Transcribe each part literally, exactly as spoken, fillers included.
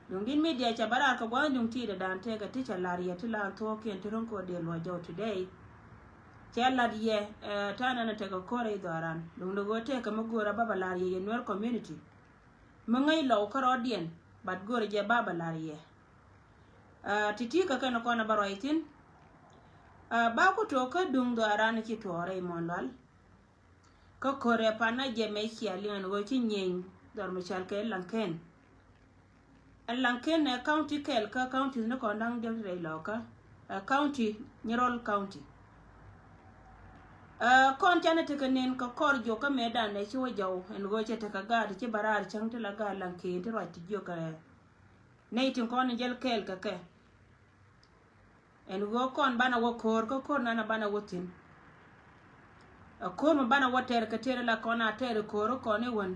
Duŋ di̱t media cɛ bä raar kɛ gua̱a̱th duŋ ti̱i̱t ɛ da̱a̱n tëëkɛ ti cɛ la̱r yɛ ti la thuɔ̱ɔ̱kiɛn ti ro̱ŋ kɛ ɣöö dee luɔ̱c jɔw today. Cɛ la̱t yɛ, eh, ta̱a̱ nɛn ɛ tekɛ ko̱r rɛy dhɔaaran. Duŋ dee ɣöö tëëkɛ mi go̱o̱rä bä bä la̱r yɛ yɛ Nuer community. Mi ŋäc lɔw kärɔɔdiɛn, but go̱o̱rä jɛ bä bä la̱r yɛ. Ah, ti̱ti̱ kä kɛn kɔn ɛ bä ruac thi̱n. Ah, ba ku to̱o̱k kä duŋ dhɔaaran ci tuɔɔk rɛy muɔ̱ɔ̱n lual. Kä ko̱rɛ pan a jɛ mɛ cia liŋ ɛn ɣöö ci nyieny dhɔr mi cɔal kɛ Laŋkɛn. Ɛn Laŋkɛn ɛ county kɛl kä counties ni kɔn da̱ŋ diɛk ti rɛy lɔkä. Ɛ county, Nyirol County. Ɛ kɔn canɛ tekɛ nen kɛ kɔr jiök kä mëëdan ɛ ci wä jɔw ɛn ɣöö cɛ tekɛ gaat ci bä raar cäŋ ti la gaat Laŋkɛn ti ruac ti jiök kɛ nɛy tin kɔn in jäl kɛɛl kɛ kɛ. Ɛn ɣöö kɔn banɛ wä ko̱o̱r kä ko̱o̱r nanɛ banɛ wä thi̱n. Ɛ ko̱o̱r mi banɛ wä tɛr kɛ tëër la kɔn a tɛr ko̱o̱r kɔn i̱ wän.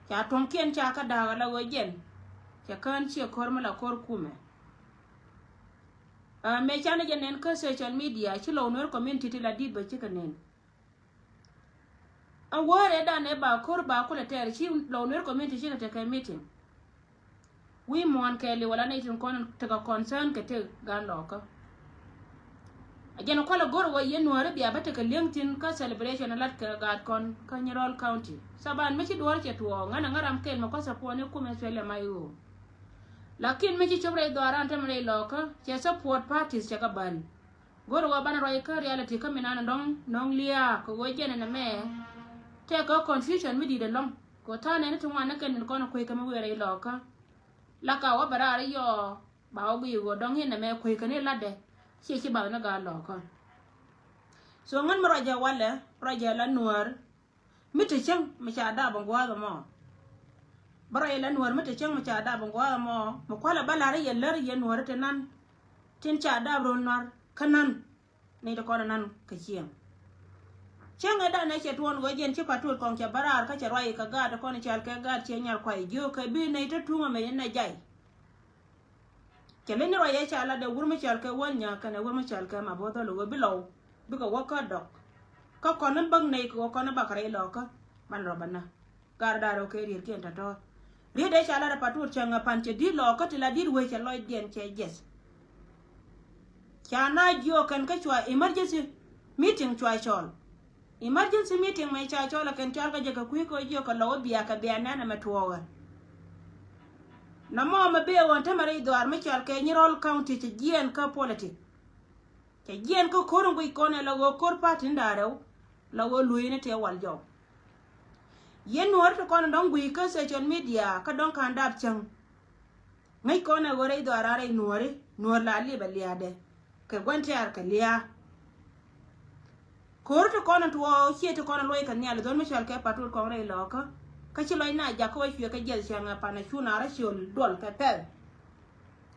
Ca tuɔ̱ŋkiɛn ca kä da̱a̱k ala ɣöö jɛn cɛ kään ciɛ ko̱o̱r mi la ko̱o̱r kumɛ. Ɛ mëë canɛ jɛ nɛn kä social media ci Lɔw Nuer community ti la di̱t bä cikɛ nɛn. Ɛn wäärɛ dan ɛ ba ko̱r ba kulɛ tɛɛr ci Lɔw Nuer community cikɛ tekɛ meeting. Wi̱i̱ muɔ̱ɔ̱n kɛɛli wala nɛy tin kɔn tekɛ concern kɛ tëk gan lɔkä. A jɛn kualɛ go̱r wä yɛn nuääri bia bä tekɛ li̱eŋ thi̱n kä celebration lat kɛ gaat kɔn kä Nyirol County. Thaban mi ci duɔ̱ɔ̱r cɛ tuɔɔk ŋa̱n a ŋa̱ ram kɛɛl mɛ kua̱th support ni kumɛ Australia ma i̱. Lakin mi ci cop rɛy dhɔaaran tämɛ rɛy lɔkä cɛ support parties cɛ kɛ bäl. Go̱r wä banɛ ruac kä reality kä mi nan dɔ̱ŋ nɔŋ lia̱a̱ kɛ ɣöö jɛn ɛn ɛmɛ. Tɛk kä confusion mi di̱i̱t ɛlɔ̱ŋ kɛ ɣöö tha̱a̱ŋ nɛn ti ŋuan ni kɛn in kɔn kuec kɛ mi wëë rɛy lɔkä. La ka wä bɛ raar i̱ yɔɔ ba wä guiy ɣöö dɔ̱ŋ in ɛmɛ kuec kɛ ni latdɛ. Ciɛ ci bath ni gaa lɔkä. So ŋän mi ruac ɛ walɛ ruac ɛ la nuäär. Mi te cäŋ mi ca dap in gua̱a̱th ɛmɔ. Bä rɔy la nuäär mi te cäŋ mi ca dap in gua̱a̱th ɛmɔ. Mi kualɛ bä la̱r i̱ yɛ lär i̱ yɛ nuäär te nan. Tin ca dap ro̱l nuäär kä nan. Ni te kɔn nan kä cieŋ. Cäŋ ɛ dan ɛ cɛ tuɔɔn ɣöö jɛn ci pa̱t tuɔt kɔŋ cɛ bä raar kä cɛ ruac i̱ kɛ gaat te kɔn cɔal kɛ gaat ciɛ nyal kuay jiök kɛ bi nɛy te tuŋ ɛmɛ in ɛ jay. Cɛ leny ni ruac ɛ ca lat ɛ wur mi cɔal kɛ wäl nya̱a̱k kɛnɛ wur mi cɔal kɛ ma bo̱o̱th ɣöl ɣöö bi lɔw bikɛ wä kä dɔk. Kä kɔn ni bäk nɛy kɛ wä kɔn ni bak rɛy lɔkä ban rɔ bä na. Gar da̱r ɣöö kɛ riet kiɛn tɔ̱tɔ̱. Riet ɛ ca lat ɛ pa̱t tuut cäŋ ɛ pan cɛ di̱t lɔkä ti la di̱t wee cɛ lɔcdiɛn cɛ jiɛth. Ca na jiök kɛn kä cua emergency meeting cua cɔl. Emergency meeting mɛ ca cɔl ɛ kɛn cɔl kɛ jɛ kɛ kui̱ kɛ jiök kɛ lɔw i̱ bia kɛ bia nɛn ɛmɛ tuɔɔkɛ. Nɔmɔ mɛ bee ɣöö tämɛ rɛy dhɔaar mi cɔal kɛ Nyirol County cɛ jiɛɛn kä politic. Cɛ jiɛɛn kä ko̱r in guic kɔn ɛ la ɣöö ko̱r party in da̱a̱ rɛw la ɣöö lueeni tëë wal jɔw. Yɛn nuɔ̱ɔ̱ri ti kɔn in dɔ̱ŋ guic kä social media kä dɔ̱ŋ ka̱n dap cäŋ. Ŋäc kɔn ɛ ɣöö rɛy dhɔaar a rɛy nuɔ̱ɔ̱ri nuɔ̱ɔ̱r la liɛp ɛ lia̱a̱dɛ. Kɛ gua̱n tɛ̈r kɛ lia̱a̱. Ko̱r ti kɔn in tuɔɔk ciɛ ti kɔn in luɔc kɛ nhial dhon mi cɔal kɛ pa̱t tuut kɔn rɛy lɔkä. Kä ci lɔc na jakä wä cuɛ kɛ jiɛth cäŋ ɛ pan ɛ cu na rɔ ciöl duɔl kɛ pɛl.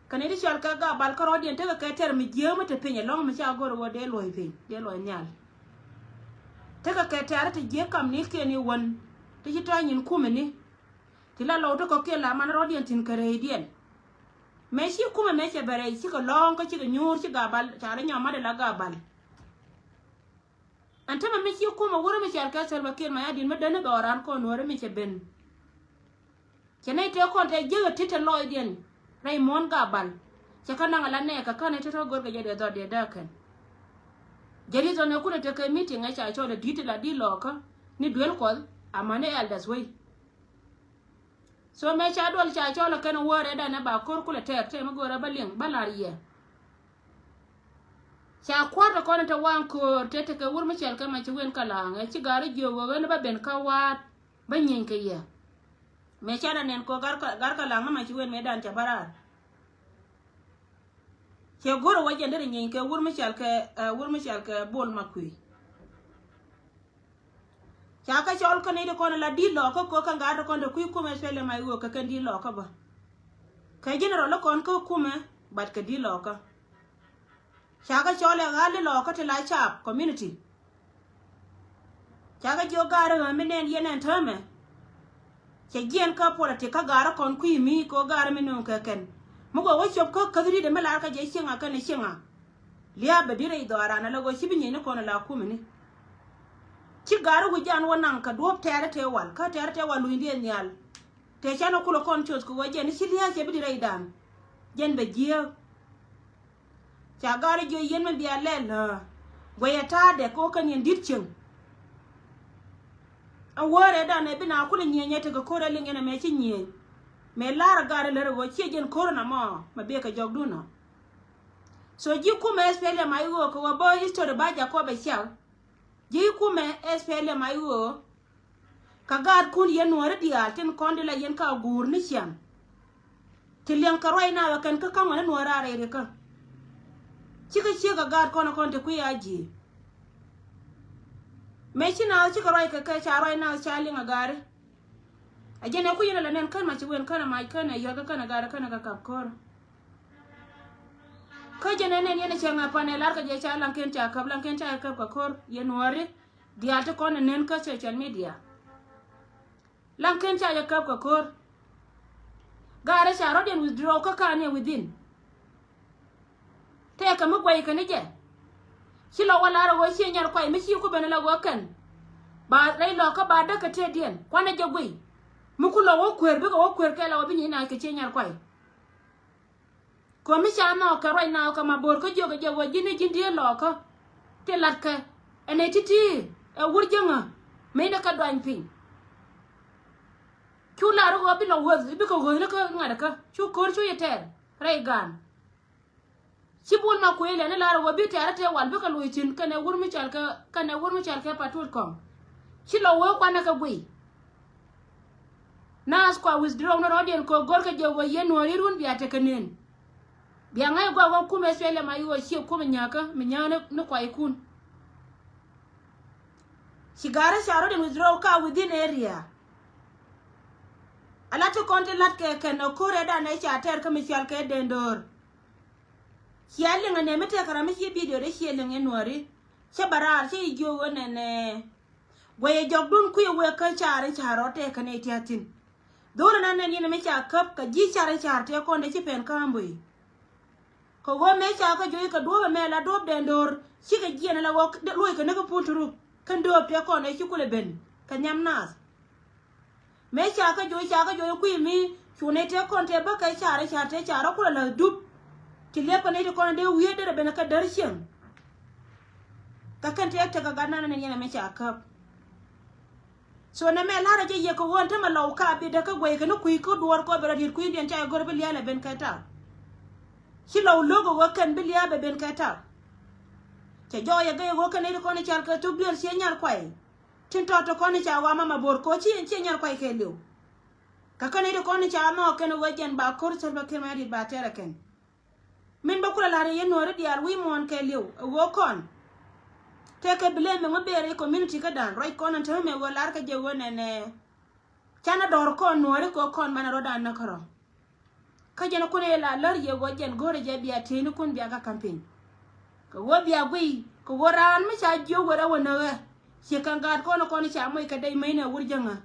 Kɛ ni ti cɔal kɛ Gabal kärɔɔdiɛn tekɛ kɛ tɛr mi jiääk mi te piny ɛlɔ̱ŋ mi ca go̱r ɛ ɣöö dee luɔ̱c piny dee luɔ̱c nhial. Tekɛ kɛ tɛ̈r ti jiääk kamnikiɛn i̱ wän ti ci tɔ̱ nyin kumɛni. Ti la lɔw ti kɔ̱kiɛn la man rɔ̱diɛn thi̱n kɛ rɛydiɛn. Mëë ci kumɛ mëë cɛ bɛ rɛy cikɛ lɔ̱ɔ̱ŋ kä cikɛ nyuur ci Gabal ca rɔ nyɔm mat ila Gabal. Ɛn tämɛ mi ci kumɛ wurä mi cɔal kɛ Salva Kiir Mayardit mi däni bɛ ɣɔran kɔn nuɔ̱ɔ̱ri mi cɛ ben. Cɛ nɛy tëë kɔn tɛ jiäk ɛ ti̱t tɛ lɔɔcdiɛn rɛy muɔ̱ɔ̱n Gabal. Cɛ kä naŋ ala nɛɛkä kä nɛy tɔ̱tɔ̱ görkɛ jɛ dee dhɔt dee dääk kɛn. Jɛ ri dhɔn ɛ kulɛ tekɛ meeting ɛ ca cɔl ɛ di̱t ti la di̱t lɔɔkä ni duel Kuɔth amäni elders wei. So mëë ca duɔl ca cɔl ɛ kɛn wäärɛ danɛ ba ko̱r kulɛ tɛɛr tɛɛr mi go̱o̱rɛ bä liŋ bä la̱r yɛ. Ca kua̱r tɛ kɔn in te waŋ köör tëë tekɛ wur mi cɛl kɛ ma ci wen kä la̱a̱ŋ ɛ ci ga̱r i̱ jiök ɣöö ɣän bä ben kä wa̱a̱t bä nyieeny kɛ yɛ. Mëë ca na nɛn kɔ gar kä, gar kä laŋ ni ma ci wen mëë dan ca bä raar. Cɛ go̱r ɛ wä jɛn derɛ nyieeny kɛ wur mi cɔal kɛ, ɛ, wur mi cɔal kɛ Bol Makuei. Ca kɛ cɔl kä nɛy ti kɔn la di̱t lɔɔkä kɔ kä ŋa̱a̱t ti kɔn te kui̱ kumɛ cuɛl ɛma i̱ ɣöö kɛ kɛn di̱t lɔɔkä bä. Kɛ general kɔn kä kumɛ bat kɛ di̱t lɔɔkä. Ca kɛ cɔl ɛ ɣa̱l di lɔɔkä ti la caap community. Ca kɛ jiök gaari ɣä mi nɛn yɛn ɛn täämɛ. Cɛ jiɛn kä politik kä gaari kɔn kui̱ mi kɛ ɣöö gaari mi nööŋ kɛ kɛn. Mi gɔaa wä cop kä käth ri̱t ɛmɛ lar kä jɛ cieŋa kɛn ɛ cieŋa. Lia̱a̱ bɛ di̱t rɛy dhɔaaran ala ɣöö ci bi nyiecni kɔn ala kumɛni. Ci gaari wi̱c jan wä naŋ kɛ duɔ̱ɔ̱p tɛɛrɛ tëë wal kä tɛɛrɛ tëë wal lunydiɛn nhial. Tëë canɛ kulɛ kɔn coth kɛ ɣöö jɛn i̱ ci lia̱a̱ cɛ bi di rɛydan. Jɛn bɛ jiääk. Ca gaat jiök yɛn mi bia lɛl ɣä. Guɛyɛ ta̱a̱dɛ kɛ ɣöö kɛn yɛn di̱t cieŋ. Ɛn wäärɛ danɛ bi na kulɛ nyieenyɛ tekɛ ko̱r ɛ liŋ yɛn ɛmɛ ci nyieen. Mëë la̱r ɛ gaat ɛ lär ɛ ɣöö ciɛ jɛn ko̱r ɛn ɛmɔ mɛ bikɛ jɔkdun ɔ. So ji̱ kumɛ S P L M I O kɛ ɣöö bä history ba Jacob ɛ ciak. Ji̱ kumɛ S P L M I O. Kä gaatkun yɛn nuɔ̱ɔ̱ri diaal tin kɔn di la yɛn ka guur ni ciaŋ. Ti liɛŋ kɛ ruac na wä kɛn kä ka̱ŋ wä ni nuɔ̱ɔ̱ri a rɛy rikä. Cikɛ ciek kɛ gaatkɔn kɔn ti kui̱ a ji̱. Mëë ci na wä cikɛ ruac kɛ kɛ ca ruac na wä ca liŋ a gaari. A jɛn ɛ ku yɛn ɛ la nɛn kän ma ci wen kän ɛ mac kän ɛ yɔ̱l kä kän ɛ gaari kän ɛ kɛ kap ko̱r. Kä jɛn ɛ nɛn yɛn ɛ cɛ ŋa pan ɛ lar kɛ jɛ ca laŋken ca käp laŋken ca jɛ käp kɛ ko̱r yɛn nuɔ̱ɔ̱ri. Diaal ti kɔn ɛ nɛn kä social media. Laŋken ca jɛ käp kɛ ko̱r. Gaari ca rɔ̱diɛn withdraw kä ka̱n ɛ within. Tëëkɛ mi guɛy kɛ ni jɛ. Ci lɔ wä lar ɛ ɣöö ciɛ nyar kuay mi ci ku ben ɛ la ɣöö kɛn. Ba rɛy lɔ̱kä ba däk kɛ tëëdiɛn kuanɛ jɛ guiy. Mi ku lɔ wä kueer bikɛ wä kueer kɛ la wä bi nyic na kɛ ciɛ nyar kuay. Kɛ mi ca nhɔk kɛ ruac na kɛ ma bo̱o̱r kä jiök kɛ jɛ ɣöö ji̱n i̱ ji̱n diee lɔɔkä. Ti latkɛ ɛn ɛ ti̱ti̱ ɛ wur jiäŋä mëë ni kɛ duany piny. Cu lar ɣöö bi lɔ wuɔth bikɛ ɣööthni kä ŋa̱t kä cu ko̱r cu yɛ tɛɛr rɛy gaan. Ci bul ma kuëël ɛn i̱ lar ɣöö bi tɛɛr tëë wal bikɛ luɔc thi̱n kɛnɛ wur mi cɔal kɛ kɛnɛ wur mi cɔal kɛ Patut Kɔŋ. Ci lɔ wee kuanɛ kɛ guiy. Naath kua withdraw ni rɔ̱diɛn kɛ go̱rkɛ jɛ wee yɛn nuɔ̱ɔ̱ri run bia tekɛ nën. Bia ŋa̱c gɔaa wä kumɛ S P L M I O ciɛ kumɛ nyääkä mi nyääk ni kuaykun. Ci ga̱rä ca rɔ̱diɛn withdraw ka within area. Ala ti kɔn ti la̱t kɛ kɛn ɛ ko̱rɛ danɛ ca tɛr kä mi cɔal kɛ Dendor. Cia liŋ ɛ nɛ mi tɛk kɛ ram mi ci video dee ciɛ liŋ yɛn nuɔ̱ɔ̱ri. Cä bɛ raar cä yi jiök ɣöö nɛnɛ. Guɛyɛ jɔkdun kui̱ wek kä car in car rɔɔd tɛɛkä nɛy tia̱a̱ thi̱n. Dho̱rä na nɛn yɛn mi ca käp kɛ ji̱ car in car tɛɛ kɔn dee ci pɛn ka̱a̱m böi. Kɛ ɣöö mëë ca kä juɔc kɛ duɔ̱ɔ̱p ɛmɛ la duɔ̱ɔ̱p Dɛndo̱r cikɛ jiɛn ala ɣöö luɔ̱c kɛ ni kä pul turuk kɛn dööp tɛɛ kɔn dee ci kulɛ ben kɛ nhiam naath. Mëë ca kä joc ca kä joc kui̱ mi cu nɛy tëë kɔn tëë bä kɛ car car tëë car rɔ kulɛ läth dup. Ci liɛpkɛ nɛy ti kɔn dee wiee derɛ ben kä där cieŋ. Kä kɛn tëë tekɛ gat nan ni yɛn ɛmɛ ca käp. So nɛ mɛ la̱rä jɛ yɛ kɛ ɣöö ɛn tämɛ lɔw ka bi däk kä guɛy kɛ ni kui̱ kä duɔ̱ɔ̱r kɔ ben rɔ diet kui̱diɛn ca yɛ go̱r bi lia̱a̱lɛ ben kɛ ta̱a̱. Ci lɔw lo̱k ɛ ɣöö kɛn bi lia̱a̱ bɛ ben kɛ ta̱a̱. Cɛ jɔɔk yɛ gɛy ɛ ɣöö kɛn nɛy ti kɔn i̱ cal kɛ thuk duël ciɛ nyar kuay. Tin tɔt ti kɔn i̱ ca wa mama bo̱r koci in ciɛ nyar kuay kɛɛliw. Kä kɛn i̱ ti kɔn i̱ ca nhɔɔk kɛn i̱ ɣöö jɛn ba ko̱r Salva Kiir Mayardit ba tɛɛr ɛ kɛn. Min bä kulɛ la̱r i̱ yɛn nuɔ̱ɔ̱ri diaal wi̱i̱ muɔ̱ɔ̱n kɛɛliw ɛ ɣöö kɔn. Tëëkɛ bi lëë mi ŋä ber i̱ community kädan ruac kɔn in te mi ɣöö la̱r kä jɛ ɣöö nɛnɛ. Canɛ dɔ̱r kɔn nuɔ̱ɔ̱ri kɛ ɣöö kɔn banɛ rɔ̱dan näk kärɔ̱. Kä jɛn kun ëë la lär yɛ ɣöö jɛn go̱o̱rɛ jɛ bia tëëni kun bia kä campaign. Kɛ ɣöö bia guiy kɛ ɣöö raan mi ca jiök wër ɛ wä näk ɛ. Ciɛ kɛn gaat kɔn kɔn ca moc kɛ dec mäcnɛ wur jäŋä.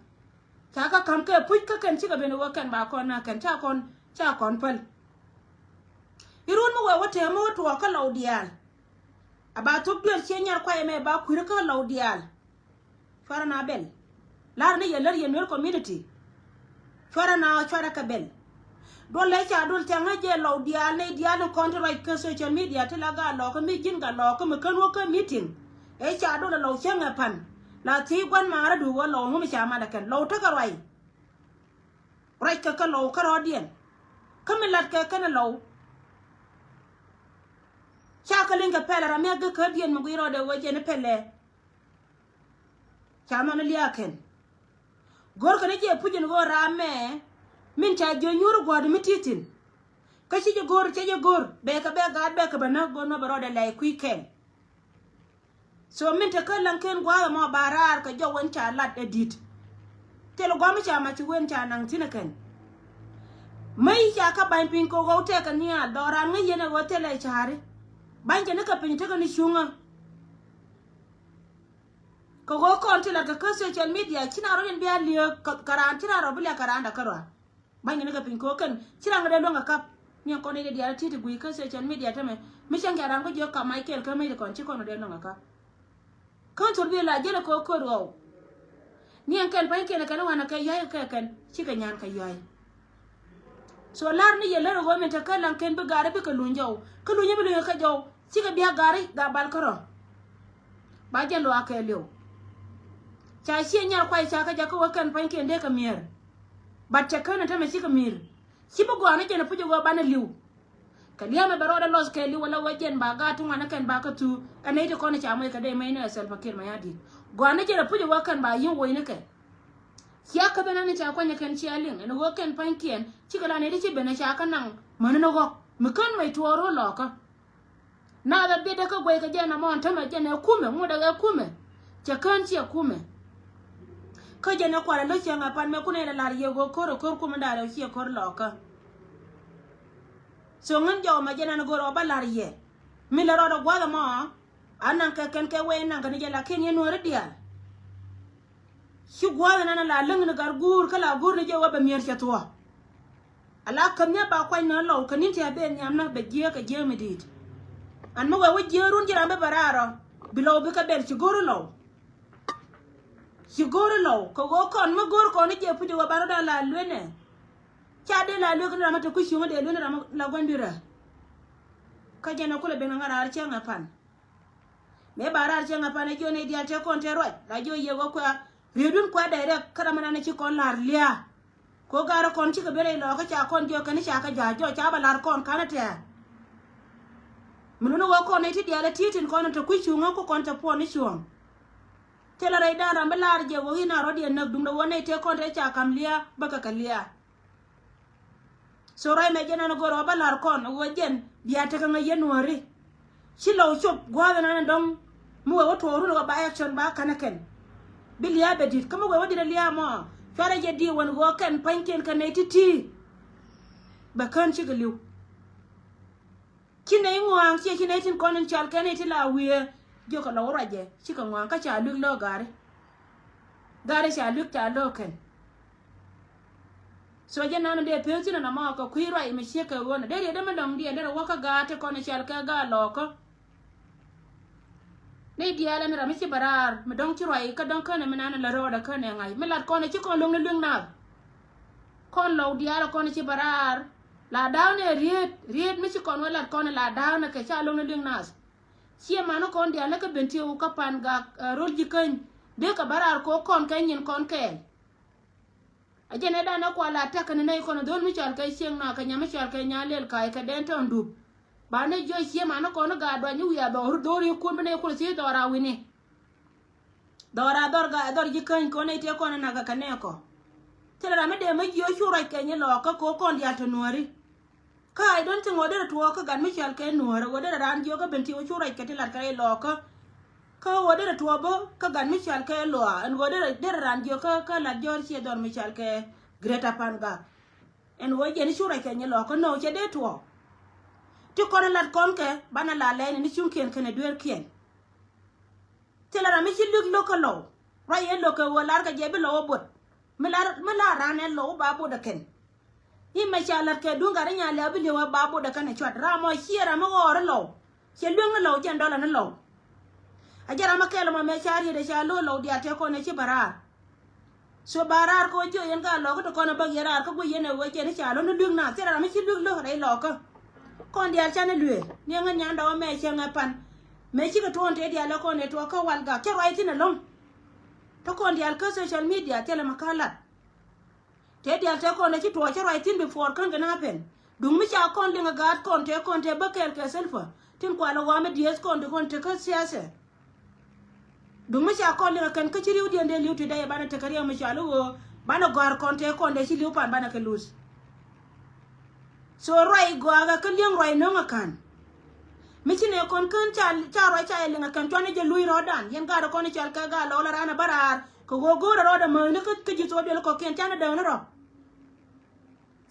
Ca kä ka̱m kɛ puc kä kɛn cikɛ ben ɣöö kɛn ba kɔn na kɛn ca kɔn ca kɔn päl. Irun mi wee wä tëë mi wä tuɔɔk kä lɔw diaal. A ba thuk duel ciɛ nyar kuay ɛmɛ ba kui̱r kä lɔw diaal. Cuarɛ na bɛl. Lar ni yɛ lär yɛ Nuer community. Cuarɛ na cuarɛ kɛ bɛl. Duɔl lɛ ca duɔl thiaŋä jɛ lɔw diaal ni diaal ni kɔn ti ruac kä social media ti la gaa lɔɔkä mi ji̱n gaa lɔɔkä mi kän wä kä meeting. Ɛ ca duɔl lɔw cäŋɛ pan. La thiec gua̱n maarä duuk wä lɔw ŋumi ca mat ɛ kɛn lɔw tekɛ ruac. Ruac kɛ kä lɔw kä rɔɔdiɛn. Kä mi lat kɛ kɛn lɔw. Ca kä liŋ kɛ pɛlɛ ram mi a gek kädiɛn mi guic rɔɔdɛ wä jɛn pɛlɛ. Ca nhɔn lia̱a̱ kɛn. Go̱r kɛn jɛ puc in ɣöö raam mɛ min ca jiö nyuur gua̱a̱r mi ti̱i̱ thi̱n. Kä ci jɛ go̱r cɛ jɛ go̱r bɛ kɛ bɛ gaat bɛ kɛ bɛ näk go̱r nɔ bɛ rɔɔdɛ lɛy kui̱ kɛn. So min te kä läŋ ken gua̱a̱r ɛmɔ ba raar kɛ jɔw wen ca lat ɛ di̱t. Thil gua̱a̱r mi ca mac ci wen ca naŋ thi̱n ɛ kɛn. Mäc ca kä ba̱ny piny kɛ ɣöö tɛkɛ nhial dhɔran ŋäc yɛn ɛ ɣöö thilɛ ca̱ri. Ba̱ny kɛ ni kɛ piny tekɛ ni cuŋä. Kɛ ɣöö kɔn ti lat kɛ kä social media ci na rɔ in bia liek kɛ raan ci na rɔ bi liak kɛ raan da kä rɔa. Ba̱ny kɛ ni kɛ piny kɛ ɣöö kɛn ci raan kɛ dee luäŋ kɛ kap. Ni ɛn kɔn in diaal ti ti guiy kä social media tämɛ mi cäŋ kɛ raan kɛ jiök kap mac kɛɛl kä mec ti kɔn ci kɔn kɛ dee luäŋ kɛ kap. Kä thur bi la jɛn kɛ ɣöö kööt ɣɔw. Ni ɛn kɛn pa̱nykiɛn ɛ kɛn wanɛ kɛ yuay kɛ kɛn cikɛ nyan kɛ yuay. So lar ni yɛ lär ɛ ɣöö min te kä laŋ kɛn bi gari bikɛ luny jɔw kä luny bi luny kɛ jɔw cikɛ bia gari ga bal kärɔ. Ba jɛ luaak kɛɛliw. Ca ciɛ nyar kuay ca kä jakä wä kɛn pa̱nykiɛn dee kɛ mi̱er. Bat cɛ kän ɛ tämɛ cikɛ mi̱er. Ci bi gɔaa ni jɛn ɛ puc ɛ ɣöö banɛ li̱w. Kɛ lia̱a̱mɛ bɛ rɔɔdɛ lɔs kɛɛliw wala wä jɛn ba gaat ti ŋuan ni kɛn ba kä thuu ɛ nɛy ti kɔn ca moc kɛ dee mec ni ɛ Salva Kiir Mayardit. Gɔaa ni jɛn ɛ puc ɛ wä kɛn ba yi̱n woc ni kɛ. Cia kä ben ani ca kuany ɛ kɛn cia liŋ ɛn ɣöö kɛn pa̱nykiɛn cikɛ la nɛy ti ci ben ɛ ca kä naŋ mäni ni ɣɔk mi kän mec tuɔɔr ro̱o̱ lɔɔkä. Naath a biɛt kä guɛy kɛ jɛn amɔ tämɛ jɛn ɛ kumɛ ŋut ɛ kumɛ. Cɛ kään ciɛ kumɛ. Kä jɛn ɛ kualɛ lo̱c cɛ ŋa pan mɛ kun ɛ lɛ lar yɛ ɣöö ko̱r ɛ ko̱r kumɛ da̱rɛ ciɛ ko̱r lɔɔkä. So ŋän jɔw mɛ jɛn ɛn go̱r ɔ bä lar yɛ mi lɛ rɔɔdɛ gua̱th ɛmɔ. A naŋ kɛ kɛn kɛ wee naŋ kɛ ni jɛ lakin yɛ nuɔ̱ɔ̱ri diaal. Ci gua̱a̱th ɛn ɛn a la läŋ ni gat guur kä la guur ni jɛ wä bɛ mi̱eer cɛ thuɔ̱. A la käm ni a ba kuany ni a lɔw kɛ ni̱n ti a ben nhiam ni bɛ jiääk kɛ jiääk mi di̱i̱t. An mi wee wä jiääk run ji̱ ram bä bɛ raar ɔ bi lɔw bikɛ bɛl ci go̱r lɔw. Ci go̱r lɔw kɛ ɣöö kɔn mi go̱r kɔn ni jɛ puc wä ban rɔ dan la luenɛ. Ca dee la luek ni ram mi te kui̱ cuŋä dee luek ni ram mi la gua̱n dui̱rä. Kä jɛn a kulɛ ben ŋa raar cäŋ a pan. Mëë ba raar cäŋ a pan ɛ jiɔ nɛy diaal te kɔn te ruac la jiɔ yiëë wä kuɛ. Riet win kuɛ dɛy rɛk kä ram mi nan ci kɔn la̱r lia̱a̱. Ko gaarä kɔn cikɛ ben rɛy lɔɔkä ca kɔn jiɔ kɛn ca kɛ ja̱a̱c jɔc ca bɛ la̱r kɔn ka̱n ɛ tɛ̱̈ɛ̱̈. Mi luni wä kɔn nɛy ti diaal ɛ ti̱i̱ tin kɔn te kui̱ cuŋä ku kɔn te puɔn ni cuɔ̱ɔ̱ŋ. Thilɛ rɛy da̱a̱n ram bi la̱r jɛ wä i̱ na rɔ̱diɛn näk duundɛ wä nɛy te kɔn te ca ka̱m lia̱a̱ bä kɛ kɛ lia̱a̱. So ruac mɛ jɛn ɛn go̱r ɔ bä la̱r kɔn ɣöö jɛn bia tekɛ ŋäc yɛn nuɔ̱ɔ̱ri. Ci lɔw cop gua̱a̱th ɛn ɛn dɔ̱ŋ mi wee wä tuɔɔk run ɣöö ba action ba ka̱n ɛ kɛn. Bi lia̱a̱ bɛ di̱t kä mi wee wä di̱t ɛ lia̱a̱ mɔ. Cuarɛ jɛ di̱i̱ wän ɣöö kɛn pa̱nykiɛn kɛ nɛy ti̱ti̱. Bɛ kään cikɛ li̱w. Ci nɛy ŋua̱a̱ŋ ciɛ ci nɛy tin kɔn in cal kɛn i̱ ti la wiee. Jiökɛ lɔw ruacɛ cikɛ ŋua̱a̱ŋ kä ca luik lɔ̱ɔ̱k gaari. Gaari ca luik ca lɔ̱ɔ̱k kɛn. So jɛ nan dee pek thin ɛn amɔ kɛ kui̱ ruac mi ciek kɛ ɣöönɛ dee riet dee mi lɔ̱ŋ diɛn derɛ wä kä gaat ti kɔn i̱ cal kɛ gaat lɔɔkä. Ni diaal ɛn ram mi ci bɛ raar mi dɔ̱ŋ ci ruac kä dɔ̱ŋ känɛ mi nan la rɔɔdɛ känɛ ŋa̱c mi lat kɔn i̱ ci kɔn lo̱ŋ ni lueŋ naath. Kɔn lɔw diaal kɔn i̱ ci bɛ raar. La da̱a̱n ɛ riet riet mi ci kɔn wä lat kɔn i̱ la da̱a̱n ɛ kɛ ca lo̱ŋ ni lueŋ naath. Ciɛ man kɔn diaal ni kä ben tieu kä pan gak rol ji̱ käny. Dee kɛ bä raar kok kɔn kɛ nyin kɔn kɛɛl. A jɛn ɛ dan ɛ kual a tɛk kɛn nɛy kɔn dhol mi cɔal kɛ cieŋ na kɛ nyam mi cɔal kɛ nya lel ka̱a̱c kɛ dɛn tɔ̱ɔ̱ŋ dup. Ba ni jiɔc ciɛ man kɔn gaat duany wiaa dhɔr dhor yi kun bi nɛy kul thiec dhɔr a wini. Dhɔr a dhɔr ga dhɔr ji̱ käny kɔn nɛy tiɛ kɔn ɛ nak kɛ kɛ nɛɛkɔ. Thilɛ ram mi dee mi jiɔc cu ruac kɛ nyi lɔɔkä kok kɔn diaal te nuääri. Kä I don't think ɣöö derɛ tuɔɔk kä gat mi cɔal kɛ nuäärä ɣöö derɛ raan jiök kä ben ti ɣöö cu rɛc kɛ ti lat kɛ rɛy lɔɔkä. Kä ɣöö derɛ tuɔɔk bä kä gat mi cɔal kɛ luaa ɛn ɣöö derɛ derɛ raan jiök kä kä lat jɔɔr ciɛ dhɔr mi cɔal kɛ Greater Pangak. Ɛn ɣöö jɛn i̱ cu rɛc kɛ nyi lɔɔkä nöö cɛ dee tuɔɔk. Ti kɔn i̱ lat kɔn kɛ banɛ la lɛɛni ni cuŋkiɛn kɛnɛ dueerkiɛn. Thilɛ ram mi ci luek lo̱k kä lɔw ruac yɛn lo̱k kɛ ɣöö lar kɛ jɛ bi lɔw ɛ bot. Mi lar mi lar ran ɛn lɔw ba bot ɛ kɛn. I̱ mɛ ca la̱t kɛ duŋ gat i̱ nya lɛ̈ bi li̱w ɛ ba bot ɛ kɛn ɛ cuat ram mɔ ciɛ ram mi ɣɔɔr i̱ lɔw. Cɛ lueŋ ni lɔw jɛn dɔlɛ ni lɔw. A jɛ ram mi kɛl ɛmɔ mɛ ca riet ɛ ca lo̱o̱ lɔw diaal tëë kɔn ɛ ci bɛ raar. So ba raar kɛ ɣöö jiök yɛn ka lɔk kä ti kɔn ɛ bäk yɛn raar kä guic yɛn ɛ ɣöö jɛn i̱ ca lo̱n ni lueŋ naath thilɛ ram mi ci lueŋ lo̱k rɛy lɔk kä. Kɔn diaal canɛ lueer ni ɛŋä nyan dɔk ɛmɛ cäŋ ɛ pan. Mëë cikɛ tuɔɔn tëë diaal ɛ kɔn ɛ tuɔɔk kä wal gak cä ruac thi̱n ɛlɔ̱ŋ. Tä kɔn diaal kä social media thilɛ mɛ kä lat. Tëë diaal tëë kɔn ɛ ci tuɔɔk cä ruac thi̱n before kän kɛ na pɛn. Duŋ mi ca kɔn liŋ ɛ gaat kɔn tëë kɔn tëë bä kɛɛl kɛ Salva tin kualɛ ɣɔam ɛ dieth kɔn ti kɔn ti kä siasɛ. Duŋ mi ca kɔn liŋ ɛ kɛn kä ci ri̱wdiɛn dee li̱w ti dee banɛ tekɛ riɛk mi cɔal i̱ ɣöö banɛ gɔ̱a̱r kɔn tëë kɔn dee ci li̱w pan banɛ kɛ luth. So ruac gɔaa kɛ kä li̱eŋ ruac no̱ŋ ɛ ka̱n. Mi ci nɛ kɔn kään ca ca ruac ca yɛ liŋ ɛ kɛn cuanɛ jɛ luc rɔ̱dan yɛn gaat ɛ kɔn i̱ cɔal kɛ gaat lɔɔl ɛ raan ɛ bä raar kɛ ɣöö go̱o̱rɛ rɔɔdɛ mäthni kä ji̱ thok duel kɔ̱kiɛn canɛ däkni rɔ.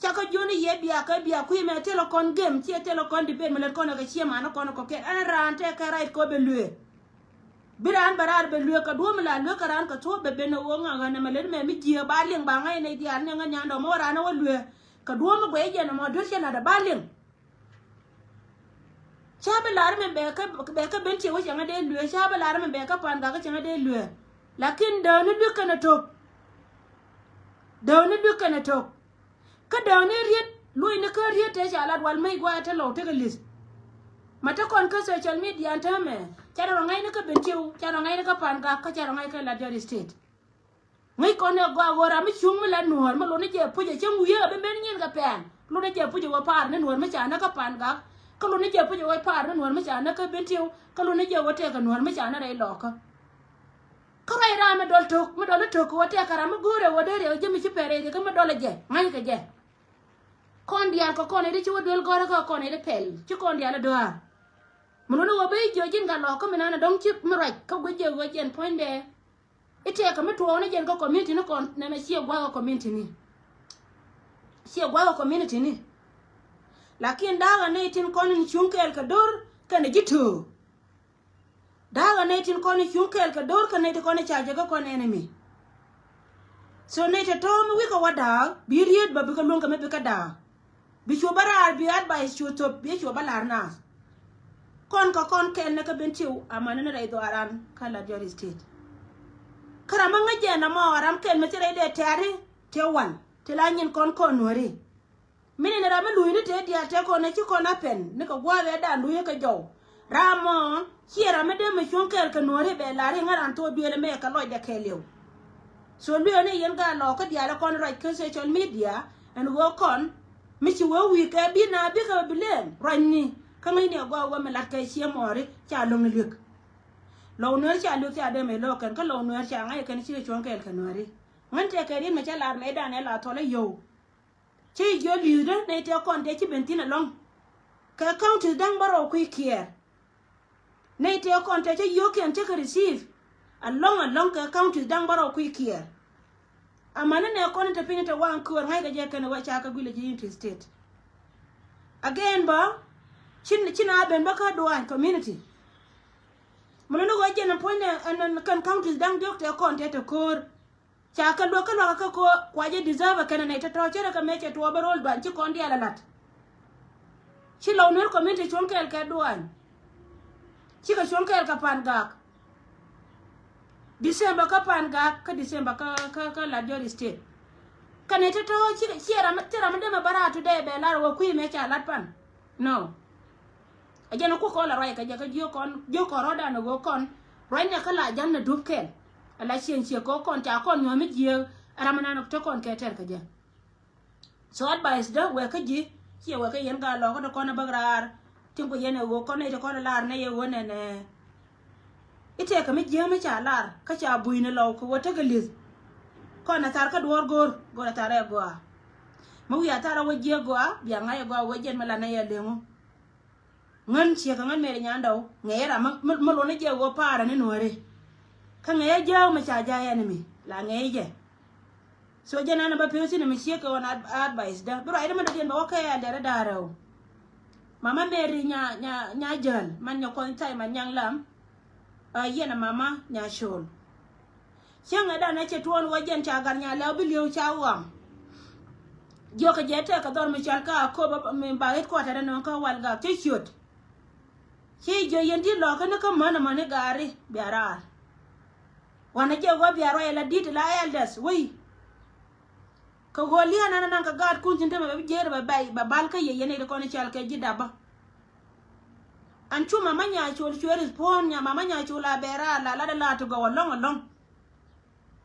Ca kä jiöni yɛ bia kä bia kui̱ mɛ thilɛ kɔn gem ciɛ thilɛ kɔn debate mi lät kɔn ɛ kɛ ciɛ manä kɔn ɛ kɔ̱kiɛn ɛn raan tɛk kɛ right kɛ ɣöö bɛ luëë. Bi raan bɛ raar bɛ luëë kɛ duɔ̱ɔ̱p mi la luëë kɛ raan kɛ thuɔ̱ɔ̱p bɛ ben ɛ ɣöö ŋa̱k ɣän ɛmɛ lät mɛ mi jiääk ba liŋ ba ŋa̱c ɛ nɛy diaal ni ŋä nyan dɔ̱mɔ raan ɛ wä luëë. Kɛ duɔ̱ɔ̱p mi guɛy jɛn ɛmɔ duer cɛ la̱t ɛ ba liŋ. Ca bi lar mɛ bɛ kä bɛ kä ben tiɛ wä cɛ ŋä dee luëë ca bi lar mɛ bɛ kä pan gak kä cɛ ŋä dee luëë. Lakin dääni luëk kɛn ɛ to̱p. Dääk ni dui̱k kɛnɛ to̱k. Kä dääk ni riet, luɔ̱c ni kä riet tëë ca lat wal mec gua̱a̱ te lɔw tekɛ li̱th. Ma te kɔn kä social media ɛn täämɛ, ca rɔ ŋa̱c ni kä Bentiu, ca rɔ ŋa̱c ni kä Pangak, kä ca rɔ ŋa̱c kä Lat Jɔr State. Ŋäc kɔn ɛ gɔaa ɣöö ram mi cuŋ mi la Nuäär mi luni jɛ puc ɛ cäŋ wi̱i̱ ɛ bi men nyin kɛ pɛn. Luni jɛ puc ɛ ɣöö pa̱a̱r ni Nuäär mi ca näk kä Pangak. Kä luni jɛ puc ɛ ɣöö pa̱a̱r ni Nuäär mi ca näk kä Bentiu. Kä luni jɛ ɣöö tɛkɛ Nuäär mi ca näk rɛy Lɔɔkä. Kä ruac ram mi dɔl tok, mi dɔl itok kɛ ɣöö tɛkɛ ram mi go̱o̱rɛ ɣöö dee riɛk ji̱ mi ci pɛr rɛy riɛk kä mi dɔl ɛ jɛ, ŋa̱ckɛ jɛ. Kɔn diaal kɛ kɔn ɛ di ci wä duel gɔ̱rä kä kɔn ɛ di pɛl, ci kɔn diaal ɛ dɔaar. Mi luni ɣöö ben jiö ji̱n Gat Lɔɔkä mi nanɛ dɔ̱ŋ ci mi ruac kä guic jɛ ɣöö jɛn puɔ̱nydɛ. Itëëkä mi tuɔɔk ni jɛn kä community ni kɔn nɛmɛ ciɛ gua̱a̱k kä community ni. Ciɛ gua̱a̱k kä community ni. Lakin da̱a̱k a nɛy tin kɔn in cuŋ kɛɛl kɛ do̱r kɛnɛ ji̱ töök. Da̱a̱k a nɛy tin kɔn in cuŋ kɛɛl kɛ do̱r kɛnɛ ti kɔn in ca jɛ kä kɔn enemy. So nɛy te tɔ̱ mi wi̱i̱ kɛ wä da̱a̱k bi riet bä bikɛ luäŋ kɛ mi bikɛ da̱a̱k. Bi cu bä raar bi advice cu thop bi cu bä la̱r naath. Kɔn kä kɔn kɛn ni kä Bentiu amäni ni rɛy dhuaaran kä Lat Jɔr State. Kä ram mi ŋäc jɛ nɔmɔ ram kɛn mi thil rɛy dee tɛ̈ri tëë wal ti la nyin kɔn kɔn Nuääri. Mi ni ni ram mi luc ni tëë diaal tëë kɔn ɛ ci kɔn a pɛn ni kɛ gua̱a̱th ɛ dan luc ɛ kɛ jɔw. Ram mɔ ciɛ ram mi dee mi cuɔ̱ŋ kɛɛl kɛ Nuääri bɛ la̱r i̱ ŋäran thok duëël ɛmɛ kɛ lɔcdɛ kɛɛliw. So luëëni yɛn Gat Lɔɔkä diaal ɛ kɔn ruac kä social media ɛn ɣöö kɔn mi ci wee wi̱i̱ kɛ bi na bikɛ bi lɛɛm ruacni. Kä ŋäcni ɛ gɔaa wee mi la̱t kɛ ciɛ mɔɔri ca lo̱ŋni li̱ek. Lɔw Nuäär ca li̱ek ca dee mɛ lo̱o̱k kɛn kä Lɔw Nuäär ca ŋa̱c ɛ kɛn cikɛ cuɔ̱ŋ kɛɛl kɛ Nuääri. Ŋän tëë kɛ riet mɛ ca lar mɛ dan ɛ la thɔl ɛ yio̱w. Ci jiö li̱i̱thdä nɛy tëë kɔn tëë ci ben thi̱n ɛlɔ̱ŋ. Kɛ counties da̱ŋ bärɔw kui̱ kiɛɛr. Nɛy tëë kɔn tëë cä yio̱o̱kiɛn cä kɛ receive. Ɛlɔ̱ŋ ɛlɔ̱ŋ kɛ counties da̱ŋ bärɔw kui̱ kiɛɛr. Amäni nɛ kɔn in te piny in te waŋ köör ŋa̱ckɛ jɛ kɛn ɛ wä ca kɛ guilɛ ji̱ Unity State. Again bä ci na ben bä kä Duany community. Mi luni ɣöö jɛn ɛn puɔ̱nydɛ ɛn kɛn counties da̱ŋ diɔ̱k tëë kɔn tëë te köör. Ca kɛ luäk kä luakä kä kɔ kua jɛ deserve kɛnɛ nɛy tɔ̱tɔ̱ cɛ rɛ kɛ mëë cɛ tuɔɔk bɛ ro̱l Duany ci kɔn diaal ɛ la̱t. Ci Lɔw Nuer community cuɔ̱ŋ kɛɛl kɛ Duany. Cikɛ cuɔ̱ŋ kɛɛl kɛ Pangak. December kä Pangak kä December kä kä kä Lat Jɔr State. Kɛnɛ tɔ̱tɔ̱ cikɛ ciɛ ram ciɛ ram mi dee mɛ bä raar today bɛ lar wä kui̱ mɛ ca lat pan. No. A jɛn a kuk kɔn la ruac kɛ jɛ kä jiök kɔn jiök kɔn rɔ̱dan a ɣöö kɔn ruacnɛ kä la ja̱n na dup kɛl. A la cieŋ ciek kɛ ɣöö kɔn ca kɔn nyuɔ̱th mi jiääk a ram anan a te kɔn kɛ tɛr kɛ jɛ. So advice dä wek kä ji̱ ciɛ wek kä yɛn Gat Lɔɔkä te kɔn a bäk raar. Tin ku yɛn a ɣöö kɔn nɛy te kɔn a lar nɛy a ɣöö nɛnɛ. I̱ tëëkä mi jiääk mi ca lar kä ca bui̱ni Lɔw kɛ wä tekɛ li̱th. Kɔn a thar kä duɔ̱ɔ̱r go̱o̱r go̱o̱r a thar ɛ gɔaa. Mi wi̱i̱ a thar a wä jiääk gɔaa bia ŋa̱c ɛ gɔaa wä jiɛn mi la nɛy a leŋu. Ŋän ciek kɛ ŋän Mary Nyandɔw ŋɛɛ ram mi luɔni jɛ ɣöö paarä ni Nuääri. Kä ŋɛɛ jääk mi ca jaa enemy la ŋɛɛ jɛ. So jɛ nɛn a bä pi̱w thi̱n mi ciek kɛ ɣɔn advice dä bi ruacdä mi dɔ̱diɛn bɛ wä kɛ elder da̱rɛ ɔ. Mama Mary nya nya nya jäl man nya kuɔny thay man nyaŋ lam. Ɛ yɛn a mama nya col. Cäŋɛ dan a cɛ tuɔɔn wä jɛn ca gat nya lɛw bi li̱ew ca ɣɔam. Jiɔkɛ jɛ tɛk kɛ dhɔr mi cɔal kä Akobo mi ba headquarter nɔŋ kä Walgak cä ciöt. Ci jiö yɛn di̱t lɔkä ni kä män amäni gaari bia raar. Wanɛ jɛ ɣöö bia ruac ala di̱t ala elders wei. Kɛ ɣöö li̱an ɛn anaŋ kɛ gaatkun thi̱n temɛ bɛ bi jiër bɛ bɛy bɛ bal kä yɛ yɛn nɛy ti kɔn i̱ cɔal kɛ ji̱ dapä. An cu mama nya col cuɛ respond nya mama nya col a bɛ raar la lat ala ti gɔw alɔŋ alɔŋ.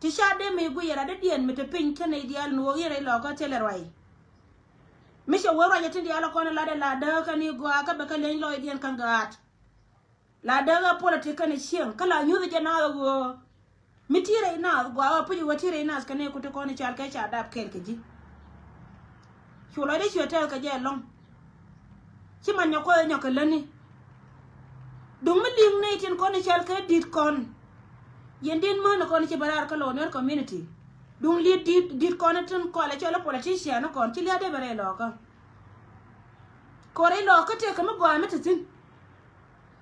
Ti ca dee mi guiyɛ lat dee diɛn mi te piny kä nɛy diaal mi wä ɣi̱n rɛy lɔkä thilɛ ruac. Mi cɛ wee ruacɛ tin diaal kɔn lat ala dee kä ni gɔaa kä bɛ kä leny lɔcdiɛn kä gaat. La dee ɣä politik kɛnɛ cieŋ kä la nyuth jɛ naath ɣöö mi ti rɛy naath gɔaa ɣä puc ɣöö ti rɛy naath kɛnɛ kuti kɔn i̱ cal kɛ ca dap kɛɛl kɛ ji̱. Cu lɔcdɛ cuɛ tɛth kɛ jɛ ɛlɔ̱ŋ. Ci man nyɔk kuɔth ɛ nyɔk kɛ lätni. Duŋ mi li̱ŋ nɛy tin kɔn i̱ cal kɛ di̱t kɔn. Yɛn di̱t män kɔn i̱ ci bɛ raar kä Lɔw Nuer community. Duŋ li̱t di̱t di̱t kɔn i̱ tin kɔalɛ cɔl i̱ politician i̱ kɔn ci lia̱a̱ dee bɛ rɛy lɔɔkä. Kɛ rɛy lɔɔkä tëëkä mi gɔaa mi te thi̱n.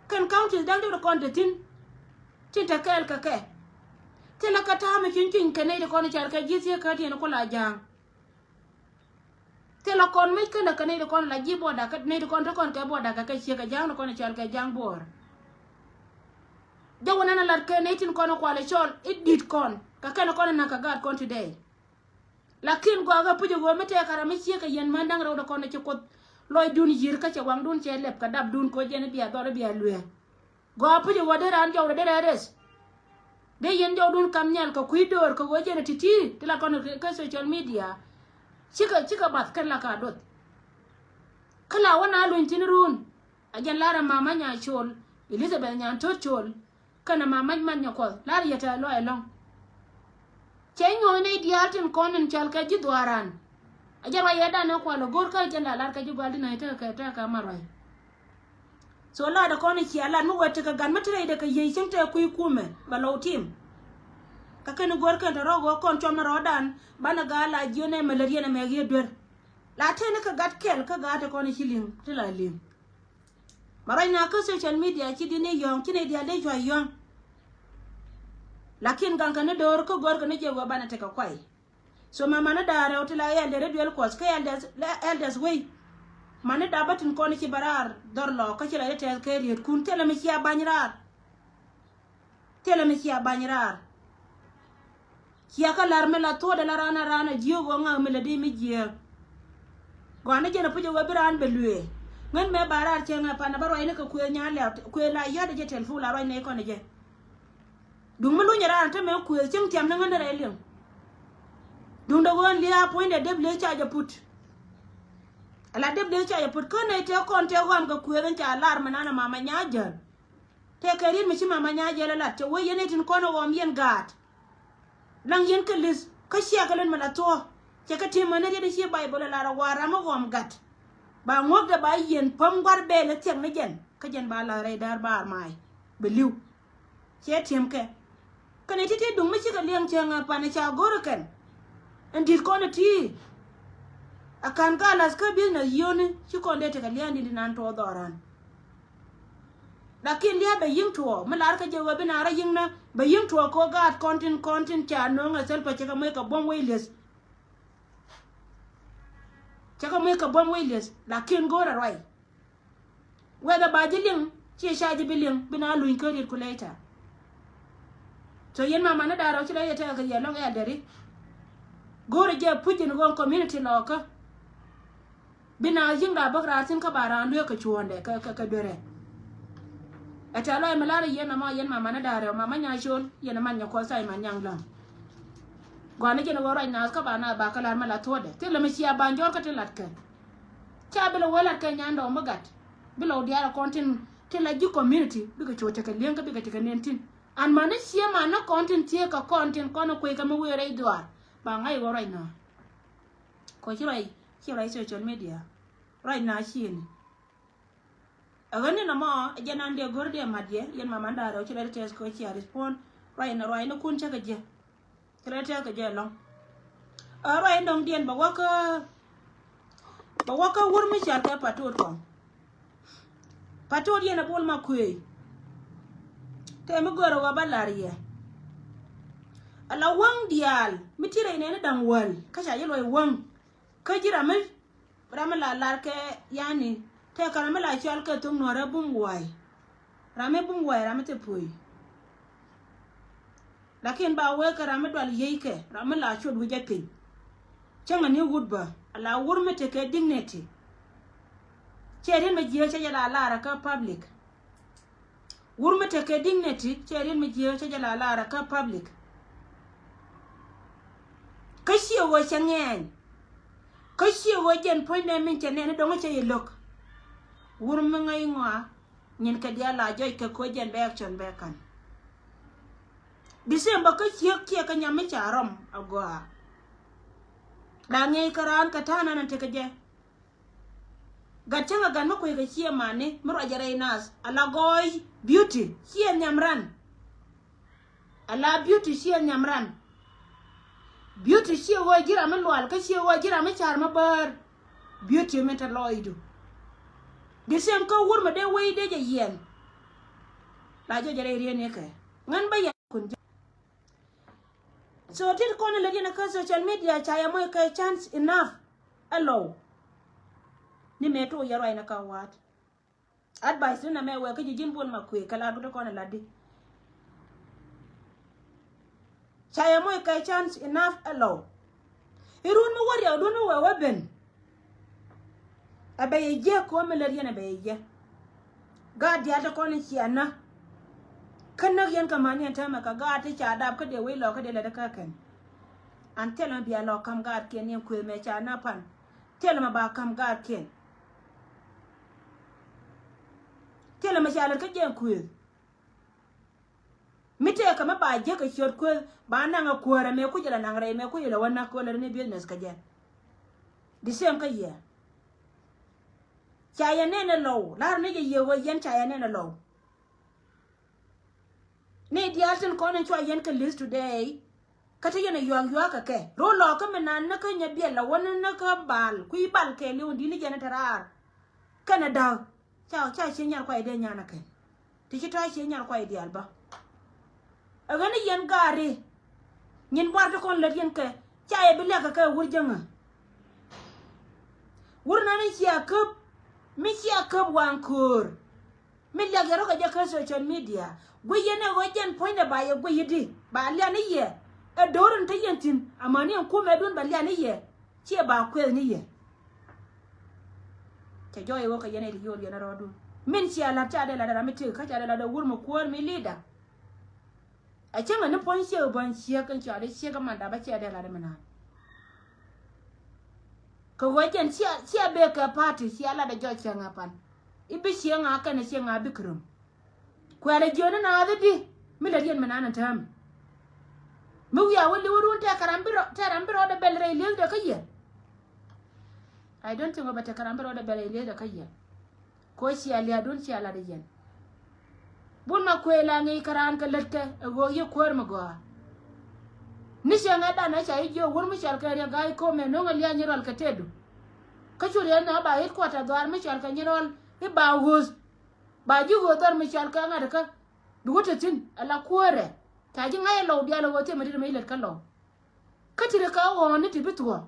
Kɛn counties da̱ŋ ti kɔn te thi̱n. Tin te kɛɛl kɛ kɛ. Thilɛ kɛ ta̱a̱ mi cuny cuny kɛ nɛy ti kɔn i̱ cal kɛ ji̱ thiee kä tiɛn ku la ja̱a̱ŋ. Thilɛ kɔn mec känɛ kɛ nɛy ti kɔn la ji̱ border kä nɛy ti kɔn te kɔn kɛ border kɛ kɛ ciek kɛ ja̱a̱ŋ ti kɔn i̱ cal kɛ ja̱a̱ŋ Bor. Jɛ wä nɛn a lat kɛ nɛy tin kɔn i̱ kual i̱ cɔl i̱ di̱t kɔn kɛ kɛn kɔn i̱ na̱k kɛ gaat kɔn today. Lakin gɔaa kɛ puc ɛ ɣöö mi tɛɛk kɛ ram mi ciek kɛ yɛn män da̱ŋ rɛw dee kɔn ɛ ci Kuoth lɔcdun yi̱r kä cɛ waŋdun cɛ lɛp kɛ dapdun kɛ ɣöö jɛn i̱ bia dhɔr i̱ bia lueer. Gɔaa puc ɛ ɣöö dee raan jɔwdɛ dee rɛɛ reth. Dee yɛn jɔwdun kam nhial kɛ kui̱ döör kɛ ɣöö jɛn ɛ ti̱ti̱ ti la kɔn kä social media. Cikɛ cikɛ bath kɛn la ka duɔth. Kä la wä na luny thi̱n run. A jɛn lar ɛ mama nya col, Elizabeth nya tot col. Kɛnɛ mama man nya kuɔth lar yɛ tɛ lɔc ɛlɔ̱ŋ. Cɛ nyuɔ̱th nɛy diaal tin kɔn in cɔal kɛ ji̱ dhuaaran. A jɛn ruac yɛ dan ɛ kual ɛ go̱r kä jɛn la lar kɛ ji̱ gua̱l di na tekɛ tekɛ ma ruac. So lat ɛ kɔn i̱ cia lat mi wä tekɛ gat mi te rɛydɛ kɛ yiey cieŋ tɛ kui̱ kumɛ bɛ lɔw tim. Kä kɛn i̱ go̱r kɛn te rɔk ɣöö kɔn cuɔm ni rɔɔdan banɛ gaa la jiön ɛ mɛ lät yɛn ɛmɛ ɣiet duer. La teni kɛ gat kɛl kä gat ɛ kɔn i̱ ci liŋ ti la liŋ. Ma ruac na kä social media ci di ni yɔ̱ŋ ci ni dial dee cua yɔ̱ŋ. Lakin gaŋ kɛ ni do̱r kä go̱r kɛ ni jɛ wä banɛ tekɛ kuay. So ma mani da̱a̱ rɛw ti la elders rɛ duel kuɔth kä elders, elders wei. Mani da̱a̱ bä tin kɔn i̱ ci bɛ raar dhɔr lɔ kä ci la dee tɛth kɛ rietkun thilɛ mi cia ba̱ny raar. Thilɛ mi cia ba̱ny raar. Cia kä la̱r mi la thuɔ̱ɔ̱dɛ la raan a raan a jiök ɣöö ŋak mi lɛ di mi jiääk. Gɔaa ni jɛn a puc a wee bi raan bɛ luëë. Ŋän mɛ ba raar cieŋ ɛ pan a bä ruacni kɛ kuëë nyan lɛ̈ɛ̈u kuëë la yɔ̱t a jɛ telpon la ruacni kɔn a jɛ. Duŋ mi luny a raan te mɛ kuëë cieŋ tiam ni ŋän rɛy liŋ. Duŋ dee ɣöö lia̱a̱ puɔ̱nydɛ dep liee ca jɛ put. Ala dep liee ca jɛ put kä nɛy tëë kɔn tëë ɣɔam kɛ kuëë in ca lar mi nan a mama nyaa jäl. Tëë kɛ riet mi ci mama nyaa jäl a lat cɛ wee yɛn i̱ tin kɔn a ɣɔam yɛn gaat. Laŋ yɛn kä li̱th kä ciɛ kɛ lät mi la thuɔ̱ɔ̱. Cɛ kɛ ti̱em män ni riet i̱ ci Baibol a lar a wa̱a̱ ram mi ɣɔam gat. Ba ŋuäkdɛ ba yɛn päm gua̱r bɛɛl i̱ thiɛk ni jɛn kä jɛn ba la̱r rɛy da̱r baar ma̱a̱y. Bɛ li̱w. Ciɛ ti̱em kɛ kɛn i̱ ti̱ti̱ duŋ mi cikɛ liɛŋ cäŋ ɛ pan i̱ ca go̱r ɛ kɛn. Ɛn di̱t kɔn ɛ ti̱i̱. A ka̱n ka la̱th kä business yio̱ni ci kɔn dee tekɛ lia̱a̱n di̱t inan tuɔɔk dhɔran. Lakin lia̱a̱ bɛ yi̱ŋ tuɔɔk mi lar kä jɛ wee bi na rɔ yi̱ŋ na bɛ yi̱ŋ tuɔɔk kɛ ɣöö gaat kɔn tin kɔn tin ca nööŋ ɛ thil pɛ cɛ kɛ moc kɛ buɔ̱m wec li̱eth. Cɛ kɛ moc kɛ buɔ̱m wec li̱eth lakin go̱o̱rɛ ruac. Whether ba ji̱ liŋ ci ca ji̱ bi liŋ bi na luny kä riet ku later. So yɛn mama ni da̱rɛ ci la yɛ tekɛ kɛ yɛ lɔŋ elderi. Go̱o̱rɛ jɛ puc in ɣöö community lɔɔkä. Bi na yi̱ŋ daa bäk raar thi̱n kä ba raan lueek kɛ cuɔ̱ɔ̱ndɛ kɛ kɛ kɛ duerɛ. Ɛ tɛ̈th lɔc mi lar i̱ yɛn ɛmɔ yɛn mama ni da̱rɛ mama nya col yɛn ɛman nya kuɔth tha̱a̱c man nyaŋ läŋ. Gɔaa ni jɛn ɛ ɣöö ruac naath kä ba naath ba kä lar mi la thuɔ̱ɔ̱dɛ thilɛ mi cia ba jɔr kä ti lat kɛ. Ca bi lɛ wee lat kɛ nyan dɔɔŋ mi gat. Bi lɛ wä diaal ɛ kɔn tin tin la ji̱ community bikɛ cuɔ tekɛ li̱eŋ kä bikɛ tekɛ nen tin. An mani cie man ni kɔn tin thieek kɛ kɔn tin kɔn ɛ kuec kɛ mi wee rɛy dhuaar ba ŋa̱c ɣöö ruac naath. Kɔ ci ruac ci ruac social media. Ruac na cieni. Ɛ ɣän ni nɔmɔ ɛ jɛn an dee go̱r dee mat yɛ yɛn mama da̱rɛ wä ci lɛ dee tɛth kɛ cia respond. Ruac ni ruac ni kun cä kɛ jiɛ. Ci lɛ dee tɛth kɛ jiɛ lɔŋ. Ɛ ruac ni dɔ̱ŋ diɛn bɛ wä kä bɛ wä kä wur mi cal kɛ patot kɔŋ. Patot yɛn ɛ bol ma kuëë. Tëë mi gör ɛ wä bä lar yɛ. Ala wäŋ diaal mi ti rɛy nɛni da̱ŋ wäl kä ca ji̱ luɔc wäŋ. Kä ji̱ ram mi ram mi la lar kɛ yani tëë kɛ ram mi la cɔal kɛ thok nuɔ̱ɔ̱rä bum wa̱a̱y. Ram mi bum wa̱a̱y ram mi thil puɔ̱i. Lakin ba wee kɛ ram mi dual yiey kɛ ram mi la cuɔt wi̱c ɛ piny. Cäŋ ani wut bä ala wur mi tekɛ dignity. Cɛ riet mi jiääk cɛ jɛ la lar kä public. Wur mi tekɛ dignity cɛ riet mi jiääk cɛ jɛ la lar kä public. Kä ciɛ ɣöö cɛ ŋɛɛny. Kä ciɛ ɣöö jɛn puɔ̱nydɛ min cɛ nɛn i̱ dɔ̱ŋ cɛ yɛ lo̱k. Wur mi ŋäc ŋɔa nyin kɛ diaal la jɔc kɛ koc jɛn bɛ action bɛ ka̱n. December kä ciek ciɛ kä nyam mi ca rɔm agɔaa. La ŋiɛc kä raan kɛ ta̱a̱ nan tekɛ jɛ. Gat cäŋ a gat mi kuec kɛ ciɛ mani mi ruacɛ rɛy naath ala gɔɔy beauty ciɛ nhiam ran. Ala beauty ciɛ nhiam ran. Beauty ciɛ ɣöö ji̱ ram mi lual kä ciɛ ɣöö ji̱ ram mi car mi bäär. Beauty mi te lɔɔcdu. Di same kä wur mi dee wei dee jɛ yiɛn. La jɔc jɛ rɛy rieni kɛ ŋän bä yɛ kun jɛ. So tit kɔn in lät yɛn kä social media ca yɛ moc kɛ chance enough. Ɛ lɔw ni mëë tuɔ yɛ ruacni kä wa̱a̱t. Advice ni na mɛ wɛ kä ji̱ ji̱n buɔl ma kuëë kɛ la duti kɔn in latdi. Ca yɛ moc kɛ chance enough ɛ lɔw. I̱ run mi wä riɛk, run mi wɛ wä ben. Ɛ bɛ yɛ jiäk kɛ wä mi lät yɛn ɛ bɛ yɛ jiäk. Gaat diaal ti kɔn in cia näk. Kä näk yɛn kɛ mäni ɛn täämɛ kɛ gaat ti ca dap kä dee wec lɔk kä dee lät kä kɛn. An thilɛ mi bia lɔk ka̱m gaatkiɛn ni ɛn kuëth mɛ ca näk pan. Thilɛ mi ba ka̱m gaatkiɛn. Thilɛ mi ca lät kä jɛ ɛn kuëth. Mi tëëkä mi ba jiäk kɛ ciöt kuëth ba naŋ ɛ kuäärä mëë kuc ilɛ naŋ rɛy mëë kuc ilɛ wä näk kɛ wä lät ni business kä jɛ. The same kä yɛ. Ca yɛ nɛn ɛ lɔw, lar ni jɛ yɛ wä yɛn ca yɛ nɛn ɛ lɔw. Ni diaal tin kɔn in cua yɛn kɛ list today. Kä ti yɛn ɛ yuak yuak kɛ kɛ. Ro lɔkä mi nan ni kä nyɛ biɛl la wä ni ni kä bal, kui̱ bal kɛɛliw in di̱t ni jɛn in te raar. Kɛn ɛ da̱k. Ca, ca cie nyar kuay dee nyan ɛ kɛn. Ti ci tɔ̱ cie nyar kuay diaal bä. Ɛ ɣän ni yɛn gaari. Nyin buar ti kɔn lät yɛn kɛ. Ca yɛ bi liak kɛ kɛ wur jäŋä. Wur nan in cia käp. Mi cia käp waŋ köör. Mi liak yɛ rɔ kɛ jɛ kä social media. Guiy yɛn ɛ ɣöö jɛn puɔ̱nydɛ ba yɛ guiy i̱di. Ba liak ni yɛ. Ɛ do̱r in te yɛn thi̱n. Amäni ɛn kumɛ dun ba liak ni yɛ. Ciɛ ba kueth ni yɛ. Cɛ jɔɔc iwä kɛ yɛn ɛ ti yo̱o̱r yɛn ɛ rɔɔdun. Min cia la̱t ca dee la̱t ɛ ram mi tëk kä ca dee la̱t ɛ wur mi kuäär mi leader. Ɛ cäŋ ɛ ni puɔ̱ny ciek bäny ciek in cɔal i̱ ciek ɛ manda bä ciɛ dee la̱t ɛ mi naan. Kɛ ɣöö jɛn cia, cia bek kɛ party cia la̱t ɛ jɔc cäŋ ɛ pan. I̱ bi cieŋ a kɛn ɛ cieŋ a bi käröm. Kuɛɛlɛ jiöni naath i̱di mi lät yɛn mi naan in täämi. Mi wiaa wä li̱w run tɛk kɛ ram bi rɔ, tɛk ram bi rɔɔdɛ bɛl rɛy li̱ethdɛ kä yɛ. I don't think wä bɛ tɛk kɛ ram bi rɔɔdɛ bɛl rɛy li̱ethdɛ kä yɛ. Kɛ ɣöö cia lia̱a̱dun cia lat i̱ yɛn. Bul ma kuëë la ŋi̱i̱c kɛ raan kɛ lätkɛ ɛ ɣöö yɛ kuäär mi gɔaa. Ni cieŋɛ danɛ ca i̱ jiök wur mi cɔal kɛ Riek Gai Kom ɛ no̱ŋ ɛ lia̱a̱ Nyirɔl kɛ tëëdu. Kä cu riɛn nhɔk ba headquarter dhɔaar mi cɔal kɛ Nyirɔl i̱ ba ɣööth. Ba ji̱ ɣööth dhɔr mi cɔal kɛ ŋa̱t kä bi wä te thi̱n ɛ la kuäärɛ. Ca ji̱ ŋa̱c ɛ lɔw diaal ɛ ɣöö thiɛmɛ ti ri mi lät kä lɔw. Kä ti ri kɛ ɣɔ̱ɔ̱ŋ ni ti bi thuɔ̱ɔ̱ŋ.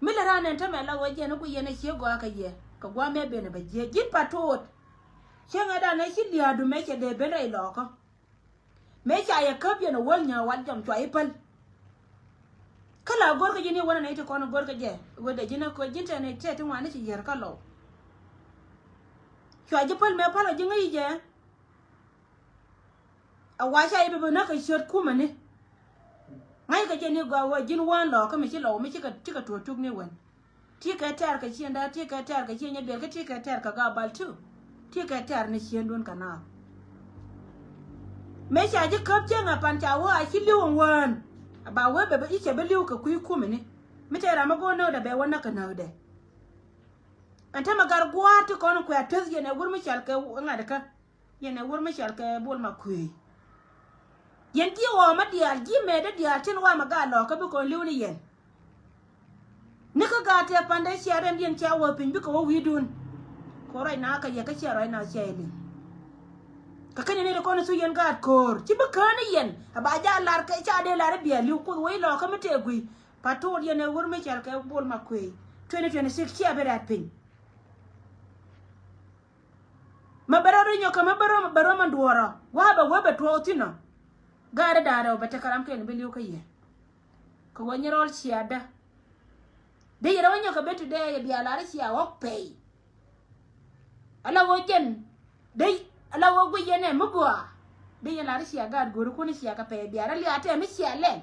Mi lɛ raan ɛn tämɛ la ɣöö jɛn i̱ guiy yɛn ɛ cie gɔaa kɛ yɛ kɛ gua̱a̱th mëë ben ɛ bɛ jiääk ji̱n pa toot. Cieŋɛ danɛ ci lia̱a̱du mëë cɛ dee ben rɛy lɔɔkä. Mëë ca yɛ käp yɛn ɛ wäl nyääk wal jɔm cua i̱ päl. Kä la go̱rkä ji̱n i̱ wänä nɛy ti kɔn go̱rkä jɛ ɣöö dee ji̱n ɛ köc ji̱n tɛn i̱ tɛt ti ŋuan i̱ ci yier kä lɔw. Cua ji̱ päl mëë päl ɔ ji̱ ŋäc i̱ jɛ. A wa̱c ca i̱ bi bi näk kɛ ciöt kumä ni. Ŋa̱ckɛ jɛ ni gɔaa ɣöö ji̱n wään lɔɔkä mi ci lɔw mi cikɛ, cikɛ tuɔɔk tuk ni wän. Ti kɛ tɛ̈r kɛ ciëŋda, ti kɛ tɛ̈r kɛ ciëŋ nyɛ biɛl, kä ti kɛ tɛ̈r kɛ gabal tu. Ti kɛ tɛ̈r ni ciëŋdun kɛ naath. Mëë ca ji̱ käp cieŋ a pan ca wä a ci li̱w in wään. A ba wee bɛ i̱ cɛ bi li̱w kɛ kui̱ kumini. Mi tɛ̈r ram mi go̱o̱r nääkdɛ bɛ wä näk kɛ nääkdɛ. Ɛn tämɛ gat gua̱a̱r ti kɔn kuɛ a tueth yɛn ɛ wur mi cɔal kɛ ŋa̱t kä. Yɛn ɛ wur mi cɔal kɛ Bol Makuëëc. Yɛn ti ɣɔɔmä diaal ji̱ mëëdä diaal tin ɣɔamɛ gaat lɔɔkä bi kɔn li̱w ni yɛn. Ni kä gaat tëë pandɛ cia rɛn diɛn cia wä piny bikɛ wä wi̱i̱dun. Kɛ ruac na kɛ yɛ kä cia ruac na cia yɛ li̱w. Kɛ kɛn yɛn ni ri kɔn i̱ thu yɛn gaat ko̱o̱r ci bi kään ni yɛn a ba jaa lar kɛ ca dee lar i̱ bia li̱w kuoth wec lɔɔkä mi tëë gui̱. Pa tuut yɛn ɛ wur mi cɔal kɛ Bol Makuëëc twenty twenty six cia bi rɛ̈t piny. Mɛ bɛ rɔ ri nyɔk kɛ mɛ bɛ rɔ mɛ bɛ rɔ mɛ duɔrɔ wa bɛ wee bɛ tuɔɔk thin ɔ. Gaari da̱a̱rɛ ɔ bɛ tekɛ ram kɛn bi li̱w kä yɛ. Kɛ wä Nyirɔl ciaadä. Dee yɛ rɔ wä nyɔk kɛ ben ti dee yɛ bia lar cia ɣɔk pɛy. Ala wä jɛn dee ala wä guic yɛn ɛ mi gɔaa. Dee yɛ lar cia gaat go̱o̱ri kun cia kɛ pɛy bia rɔ liaat tɛ mi cia lɛn.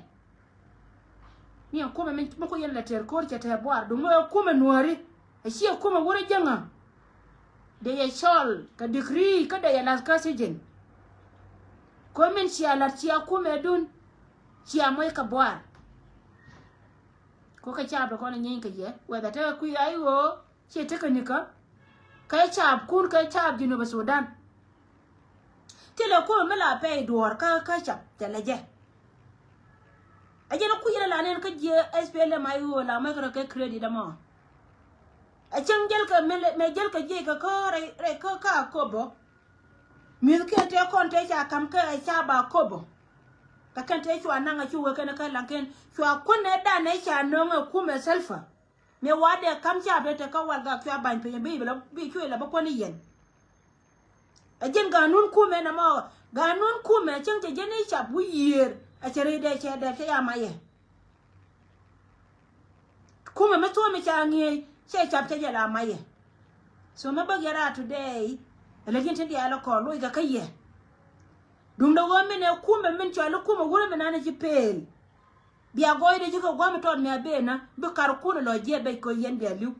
Ni ɛn kumɛ mi, mi ku yɛn lɛ tɛr ko̱r cɛ tɛr buar duŋ mi ɛ kumɛ nuääri. Ɛ ciɛ kumɛ wurɛ jäŋä. Dee yɛ cɔl kɛ degree kä dee yɛ lath kä sijin. Ko̱ min cia lath cia kumɛ dun. Cia moc kɛ buar. Ko̱ kɛ caap dee kɔn ɛ nyieeny kɛ yɛ wɛthɛ tekɛ kui̱ ay ɣöö ciɛ tekɛ nikä. Kɛ caap kun kɛ caap Jinub Sudan. Thilɛ kumɛ mi la pɛy duɔ̱ɔ̱r kä, kä cap thilɛ jɛ. Ɛ jɛn kuc rɛ la nɛn kä jiɛ S P L M I O la mɛk rɛ kɛ credit ɛmɔ. Ɛ cäŋ jäl kɛ mɛ, mɛ jäl kɛ jiɛ kɛ kä rɛ, rɛ kä kä Akobo. Mi̱th kiɛn tëë kɔn tëë ca ka̱m kɛ ɛ ca ba Akobo. Kɛ kɛn tëë cua naŋ ɛ cu wee kɛn kä laŋ kɛn cua kuän ɛ dan ɛ ca nöŋ ɛ kumɛ Salva. Mëë wa dee ka̱m caap dee te kä wal gak cua ba̱ny piny bi bi cuɛ la bi kuäni yɛn. Ɛ ji̱n ganun kumɛ nɛmɔ ganun kumɛ cäŋ cɛ ji̱n i̱ cap wi̱i̱ yiëër. Ɛ cɛ rɛy dee cɛ dee cɛ ya mayɛ. Kumɛ mi thuɔ̱ɔ̱m mi ca ŋi̱eec cɛ cap cɛ jɛ la mac yɛ. So mi bäk yɛ raar today. Ɛ lät yɛn tin diaal ɛ kɔn loc kɛ kä yɛ. Duundɛ ɣöö min ɛ kumɛ min cɔal i̱ kumɛ wurɛ min an ɛ ci pëël. Bia gɔɔydɛ ji̱ kɛ gua̱a̱m tɔt mi a ben na bi karkun lɔ jiɛ bec kɛ yɛn bia li̱w.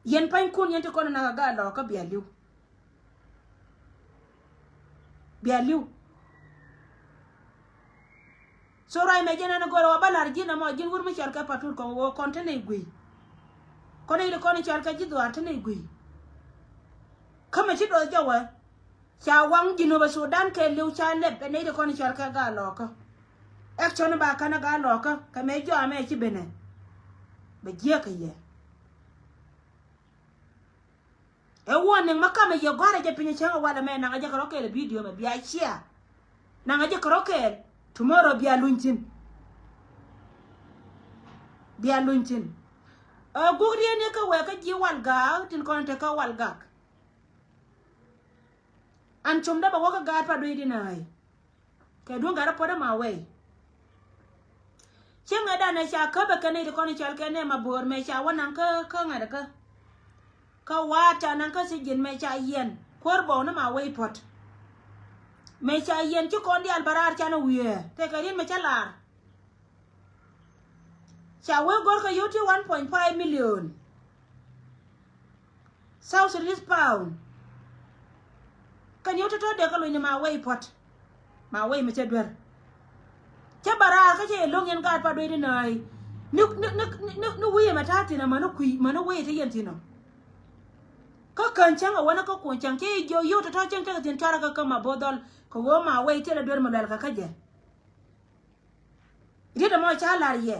Yɛn panykun yɛn ti kɔn nak a gaa lɔɔkä bia li̱w. Bia li̱w. So ruac mɛ jɛn ɛn a gɔl ɛ wä ba la̱r ji̱n ɛmɔ ji̱n wur mi cɔal kɛ patut kɔn wä kɔn te nɛy guiy. Kɔn nɛy ti kɔn cɔal kɛ ji̱ dhuaar te nɛy guiy. Kä mɛ ci duɔth jɔwä. Ca waŋ Jinub Sudan kɛɛliw ca lɛp ɛ nɛy ti kɔn cɔal kɛ gaa lɔɔkä. Action ba känä gaa lɔɔkä kɛ mɛ jɔamɛ ci benɛ. Bɛ jiäkä yɛ. Ɛ warning ma kamɛ yɛ gɔ̱a̱rɛ jɛ piny cäŋ ɛ walɛ mɛ naŋ a jɛ kɛ rɔ kɛɛl ɛ video mɛ bia share. Naŋ a jɛ kɛ rɔ kɛɛl tomorrow bia luny thi̱n. Bia luny thi̱n. Ɛ guk rieni kä wɛɛkä ji̱ Walgak tin kɔn tekä Walgak. An comdä bɛ wä kä gaat pa dui̱di naac. Kɛ duŋ gat rɔ puɔ̱t ɛma wɛy. Cieŋ ɛ danɛ ca käpɛ kɛn i̱ ti kɔn i̱ cɔl kɛn ɛ ma bo̱o̱r mɛ ca wä naŋ kä kä ŋa̱t kä. Kä wa̱a̱ ca naŋ kä thiec ji̱n mɛ ca yiɛn kuäär bɔw ni ma wɛy puɔ̱t. Mɛ ca yiɛn ci kɔn diaal bä raar canɛ wiee tëë kɛ riet mɛ cä laar. Ca wee gɔ̱r kä yio̱w ti one point five million South Sudanese pound. Kɛn yio̱w tɔ̱tɔ̱ dee kä luny ni ma wee i̱ puɔ̱t. Ma wee mi cä duer. Cä bä raar kä cä yɛ lo̱ŋ yɛn gaat pa duee di nääi. Ni, ni, ni, ni, ni wi̱i̱ ɛmɛ ta̱a̱ thi̱n ɛmɛ ni kui̱ mɛ ni wee ti yɛn thi̱n ɔ. Kä kän cäŋ ɛ wänä kä kuɔ̱n cäŋ cä yɛ jiök yio̱w tɔ̱tɔ̱ cäŋ tekɛ thi̱n cuarɛ kä kä ma bo̱o̱th dhɔl. Kɛ ɣöö ma wee thilɛ duer mi luɛl kɛ kä jɛ. Riet ɛmɔ ca la̱r yɛ.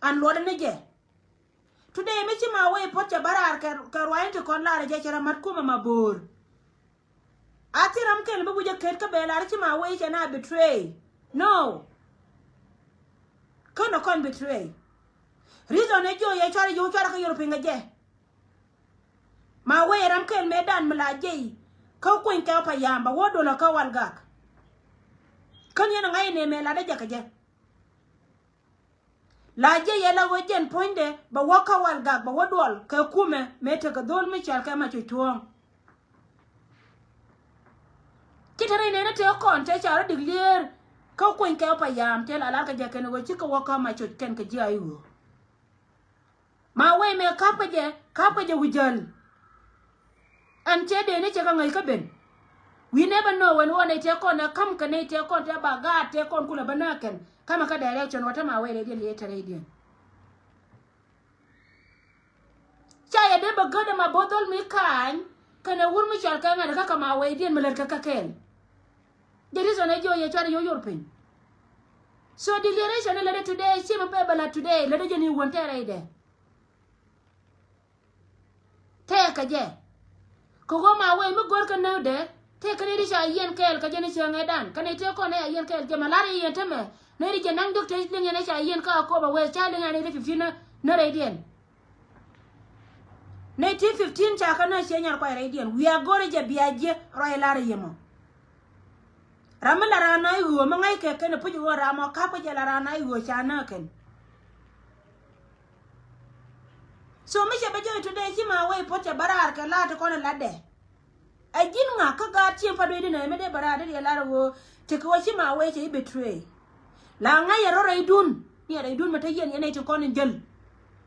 An luɔtdɛ ni jɛ. Today mi ci ma wee puɔ̱t cɛ bä raar kɛ, kɛ ruaacni ti kɔn la̱r jɛ cɛ rɛ mat kumɛ ma bo̱o̱r. A thil ram kɛl mi wi̱c ɛ ket kä bɛ la̱r ci ma wee cɛ na betray. No. Kä nɔ kɔn betray. Reason ɛ jiɔ yɛ cuarɛ yio̱w cuarɛ kä European kɛ jɛ. Ma wee ram kɛl mëë dan mi la jiɛy kä kuny kɛ pa yam bɛ wä dolä kä Walgak. Kä ni ɛn ŋa̱c ni mëë la dee jɛ kɛ jɛ. La jiɛy yɛ la wä jɛn puɔ̱nydɛ bɛ wä kä Walgak bɛ wä duɔl kɛ kumɛ mëë tekɛ dhol mi cɔal kɛ ma cuc tuɔ̱ɔ̱ŋ. Ci te rɛy nɛn tëë kɔn tëë ca rɔ dik lier kä kuny kɛ pa yam tëë la lar kɛ jɛ kɛn ɣöö cikɛ wä kä ma cuc kɛn kɛ ji̱ a i̱ ɣöö. Ma wee mɛ kapkä jɛ, kapkä jɛ wi̱c jäl. Ɛn cɛ dee ni cɛ kɛ ŋäc kä ben. We never know when wä nɛy tëë kɔn ɛ ka̱m kɛ nɛy tëë kɔn tëë ba gaat tëë kɔn kulɛ bä nääk kɛn. Ka̱mɛ kä direction wä te ma wee rɛydiɛn liee te rɛydiɛn. Ca yɛ dee bä gät ɛma bo̱th dhɔl mi ka̱a̱ny kɛnɛ wur mi cɔal kɛ ŋa̱t kä kɛ ma wee diɛn mi lät kɛ kä kɛɛl. Jɛ reason ɛ jiɔ yɛ cuarɛ yio̱w yor piny. So declaration ni lätdɛ today ci mi pɛ bɛ la̱t today lätdɛ jɛ ni wän tɛɛrɛ idɛ. Tɛɛkɛ jɛ. Kɛ ɣöö ma wee mi go̱rkɛ näkdɛ tëëkɛ nɛy ti ca yiɛn kɛɛl kɛ jɛ ni cieŋ ɛ dan kɛ nɛy tëë kɔn ɛ ca yiɛn kɛɛl jɛ mɛ la̱r i̱ yɛn tämɛ. Nɛy ti jɛ naŋ diɔ̱k te liŋ yɛn ɛ ca yiɛn kä Akoba West ca liŋ ɛ nɛy ti fifteen nä rɛydiɛn. Nɛy ti fifteen ca kä nä cie nyar kuay rɛydiɛn wiaa go̱rɛ jɛ bia jiɛ ruac lar yɛ mɔ. Ram mi la raan na i̱ ɣöö mi ŋa̱ckɛ kɛn ɛ puc ɣöö ram ɔ ka̱pkɛ jɛ la raan na i̱ ɣöö ca nä kɛn. So mi cɛ bɛ jɔy today ci ma wee puɔ̱t cɛ bä raar kɛ la̱a̱t ti kɔn ɛ la̱tdɛ. Ɛ ji̱n ŋa kä gaat cieŋ pa dueydinɛ mi dee bä raar dee riɛ lar ɛ ɣöö tekɛ wä ci ma wee cɛ i̱ betray. La ŋa̱c yɛ rɔ rɛydun ni ɛ rɛydun mi te yɛn yɛn nɛy ti kɔn in jäl.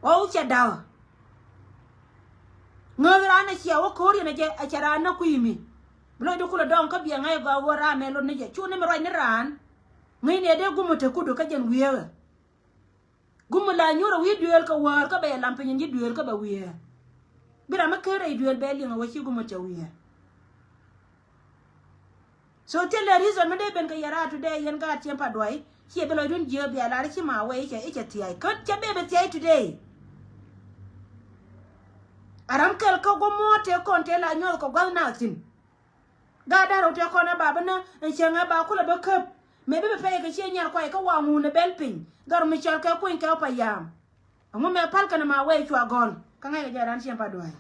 Ɣɔw cɛ da̱a̱. Ŋääth raan ɛ cia wä ko̱o̱r yɛn ɛ jɛ ɛ cɛ raan nä kui̱ mi. Bi lɔcdu kulɛ dɔŋ kä biɛ ŋa̱c ɛ gɔaa ɣöö raam ɛ lot ni jɛ cu ni mi ruac ni raan. Ŋäcni ɛ dee gumɔ te kudu kä jɛn wieekä. Gumɔ la nyuɔrɛ wi̱i̱ duëël kä wäär kä bɛ yɛ lam piny in ji̱ duëël kä bɛ wiee. Bi ram mi ker rɛy duëël bɛ liŋ a wä ci gumɔ cɛ wiee. So thilɛ reason mi dee ben kɛ yɛ raar today yɛn gaat cieŋ pa duay ciɛ bi lɔcdun jiääk bia lar i̱ ci ma wee i̱ cɛ i̱ cɛ thia̱a̱c kä cɛ bee bi thia̱a̱c today. A ram kɛl kä guɔ muɔ̱ɔ̱t tëë kɔn tëë la nyuɔth kɛ gua̱th naath thi̱n. Gaat da̱r rɛw tëë kɔn ɛ ba bi nä ɛn cieŋ ɛ ba kulɛ bä käp. Mëë bi bi pɛy kɛ ciɛ nyar kuay kä wa ŋun ɛ bɛl piny dhɔr mi cɔl kɛ kuny kɛ ɔ pa yam. Ɛŋu mɛ pal kɛn ma wee cua gɔl kä ŋa̱ckɛ jɛ ran cieŋ pa duay.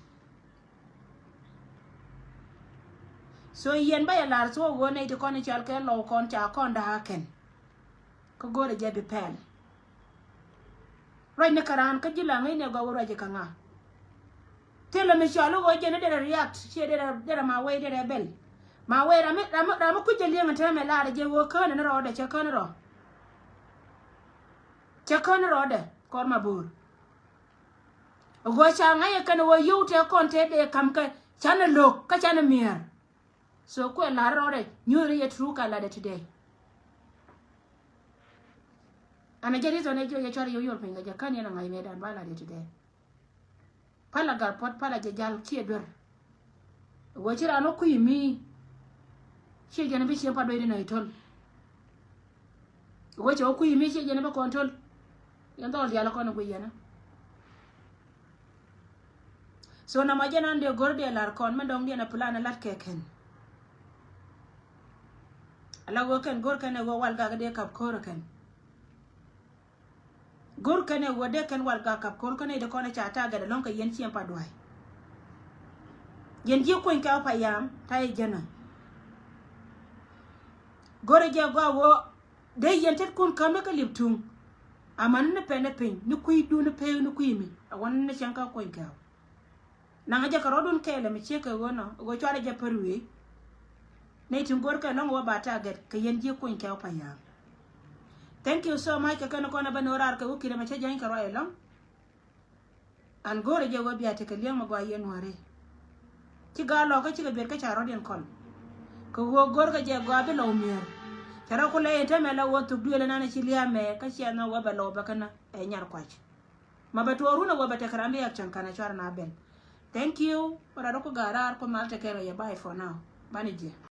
So yɛn ba yɛ lar thuɔɔk ɣöö nɛy ti kɔn i̱ cɔl kɛ lɔw kɔn ca kɔn da̱a̱k kɛn. Kä go̱rɛ jɛ bi pɛl. Ruac ni kɛ raan kä ji̱ laŋ i̱ ni gɔw ruac ikä ŋa. Thilɛ mi cɔl i̱ ɣöö jɛn i̱ derɛ react ciɛ derɛ, derɛ ma wee derɛ bɛl. Ma wee ram mi, ram mi, ram mi kui̱c jɛ li̱eŋ in täämɛ laarɛ jɛ ɣöö kään in rɔɔdɛ cɛ kään rɔ. Cɛ kään rɔɔdɛ kɔr ma bo̱o̱r. Ɣöö ca ŋa̱c ɛ kɛn ɣöö yio̱w tɛ kɔn tɛ dee ka̱m kɛ canɛ lo̱k kä canɛ mi̱eer. So kuɛ la̱r rɔɔdɛ nyuuri yɛ true ka la̱dɛ today. Ɛn a jɛ reason ɛ jiɔ yɛ cuarɛ yio̱w yio̱w piny kɛ jɛ kän yɛn a ŋa̱c mɛ dan ba la̱dɛ today. Palɛ gat puɔt palɛ jɛ jal ciɛ duer. Ɣöö ci raan wä kui̱ mi ciɛ jɛn bi cieŋ pa duec di nɔy töl. Ɣöö cɛ wä kui̱ mi ciɛ jɛn bi kɔn töl. Yɛn dhɔl diaal kɔn guic yɛn. So nɔmɔ jɛn an dee go̱r dee lar kɔn mɛ dɔŋ diɛn a plan a lat kɛ kɛn. Ala ɣöö kɛn go̱r kɛn ɛ ɣöö wal gak dee kap ko̱r kɛn. Go̱r kɛn ɛ ɣöö dee kɛn wal gak kap ko̱r kɛn ɛ dee kɔn ɛ ca target ɛlɔ̱ŋ kɛ yɛn cieŋ pa duay. Yɛn ji̱ kuny kɛ wä pa yam ta yɛ jɛn ɛ. Go̱r ɛ jɛ gɔaa ɣöö dee yɛn tetkun käm ni kä lip tuŋ. Amäni ni pɛn ni piny ni kui̱dun ni pek ni kui̱ mi a wän ni cäŋ kä kuny kɛ wä. Naŋ jɛ kɛ rɔ̱dun kɛɛl ɛmɛ ciek kɛ ɣöö nɔ ɣöö cuarɛ jɛ pär wi̱i̱. Nɛy tin go̱rkɛ lɔ̱ŋ wä ba target kɛ yɛn ji̱ kuny kɛ wä pa yam. Thank you so much kɛ kɛn kɔn ɛ bä ni wä raar kɛ wä ki̱n ɛmɛ cä jɛny kɛ ruac ɛlɔ̱ŋ. An go̱rɛ jɛ wä bia tekɛ liɛŋ mɛ gɔaa yɛn wäri. Ci gaa lɔkä cikɛ biɛt kä ca rɔ̱diɛn kɔl. Kɛ ɣöö go̱rkɛ jɛ gɔaa bi lɔw mi̱eer. Cɛ rɔ ku lɛ in tɛmɛ la wä thuk duël ɛnan ci lia̱a̱ mɛ kä ciɛ nhɔk wä bɛ lɔw bɛ känä ɛ nyar kuac. Ma bɛ tuɔɔk run a wä bɛ tekɛ ram bi action kan a cuarɛ na bɛl. Thank you. Bä rat ku gaar raar ku mal tekɛ rɔ yɛ bye for now. Banɛ jiɛ.